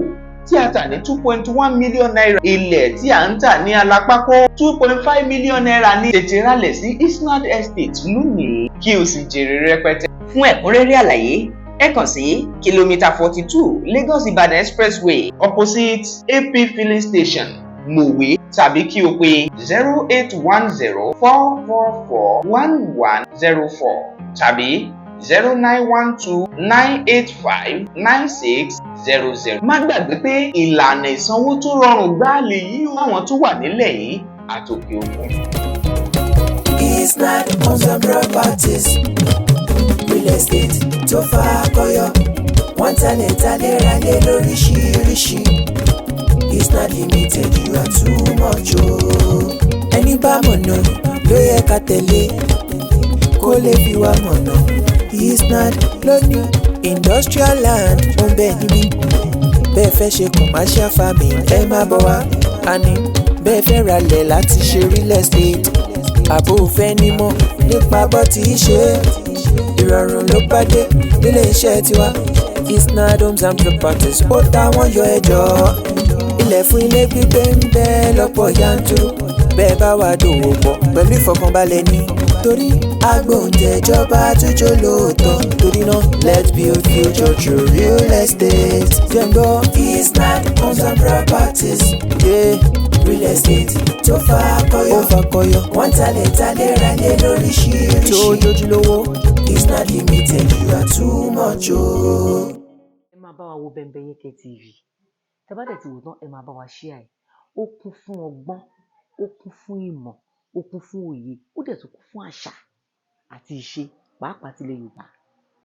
Speaker 3: tí a tà ní ₦2.1 million. Ilẹ̀ tí à ń tà ní Alápákó, ₦2.5 million ní. Tètè ralẹ̀ sí Isnad Estate lónìí kí o sì jèrè rẹpẹtẹ. Fún ẹ̀kúnrẹ́rẹ́ àlàyé, ẹ kàn sí kìlómítà 42, Lagos Ibadan Expressway, opposite AP filling station, Mòwe, tàbí kí o pè 08104441104 tàbí 09129859600. Má gbàgbé pé ìlànà ìsanwó tó rọrùn gbáà lèyí o àwọn tó wà nílẹ̀ yìí àtòkè òkun.
Speaker 4: Isnad Homes and Properties, real estate tó fakọyọ. Wọ́n talẹ̀ talẹ̀ ralẹ̀ lóríṣiríṣi. Isnad Limited, you are too much o. Ẹni bá mọ̀nà ló yẹ ká tẹ̀lé kó lè fi wá mọ̀nà. Isnad lóní industrial land ń bẹ níbí. Bẹ́ẹ̀ fẹ́ ṣe commercial farming, ẹ má bọ̀ wá. Àní bẹ́ẹ̀ fẹ́ ralẹ̀ láti ṣe real estate, àbò fẹ́ nímọ̀ nípa bó ti ṣe é, ìrọ̀rùn ló bá dé nílé iṣẹ́ tiwa. Isnad Homes and Properties, ó táwọn yọ ẹjọ́. Ilẹ̀ fún ilé gbígbé ń bẹ lọ́pọ̀ yanturu. Bẹ́ẹ̀ bá wà dòwò pọ̀ pẹ̀lú ìfọkànbalẹ̀ ní, torí agbóǹtẹ̀jọba tó jó lóòótọ́. Torí náà, let's build future through real estate. Jẹ́ngbọ́ Isnad Homes and Properties, yeah. Real estate tó fakọyọ, ó fakọyọ. Wọ́n talẹ̀ talẹ̀ ralẹ̀ lóríṣiríṣi tó jójúlówó. Isnad Limited, you are too much o.
Speaker 5: Ẹ máa bá wa wo Bembeyeke TV. Tẹ bá dẹ̀ ti wò tán, ẹ máa bá wa share ẹ̀. Ó kún fún ọgbọ́n, ó kún fún ìmọ̀, ó kún fún òye, ó dẹ̀ tún kún fún àṣà àti ìṣe, pàápàá tilẹ̀ Yorùbá.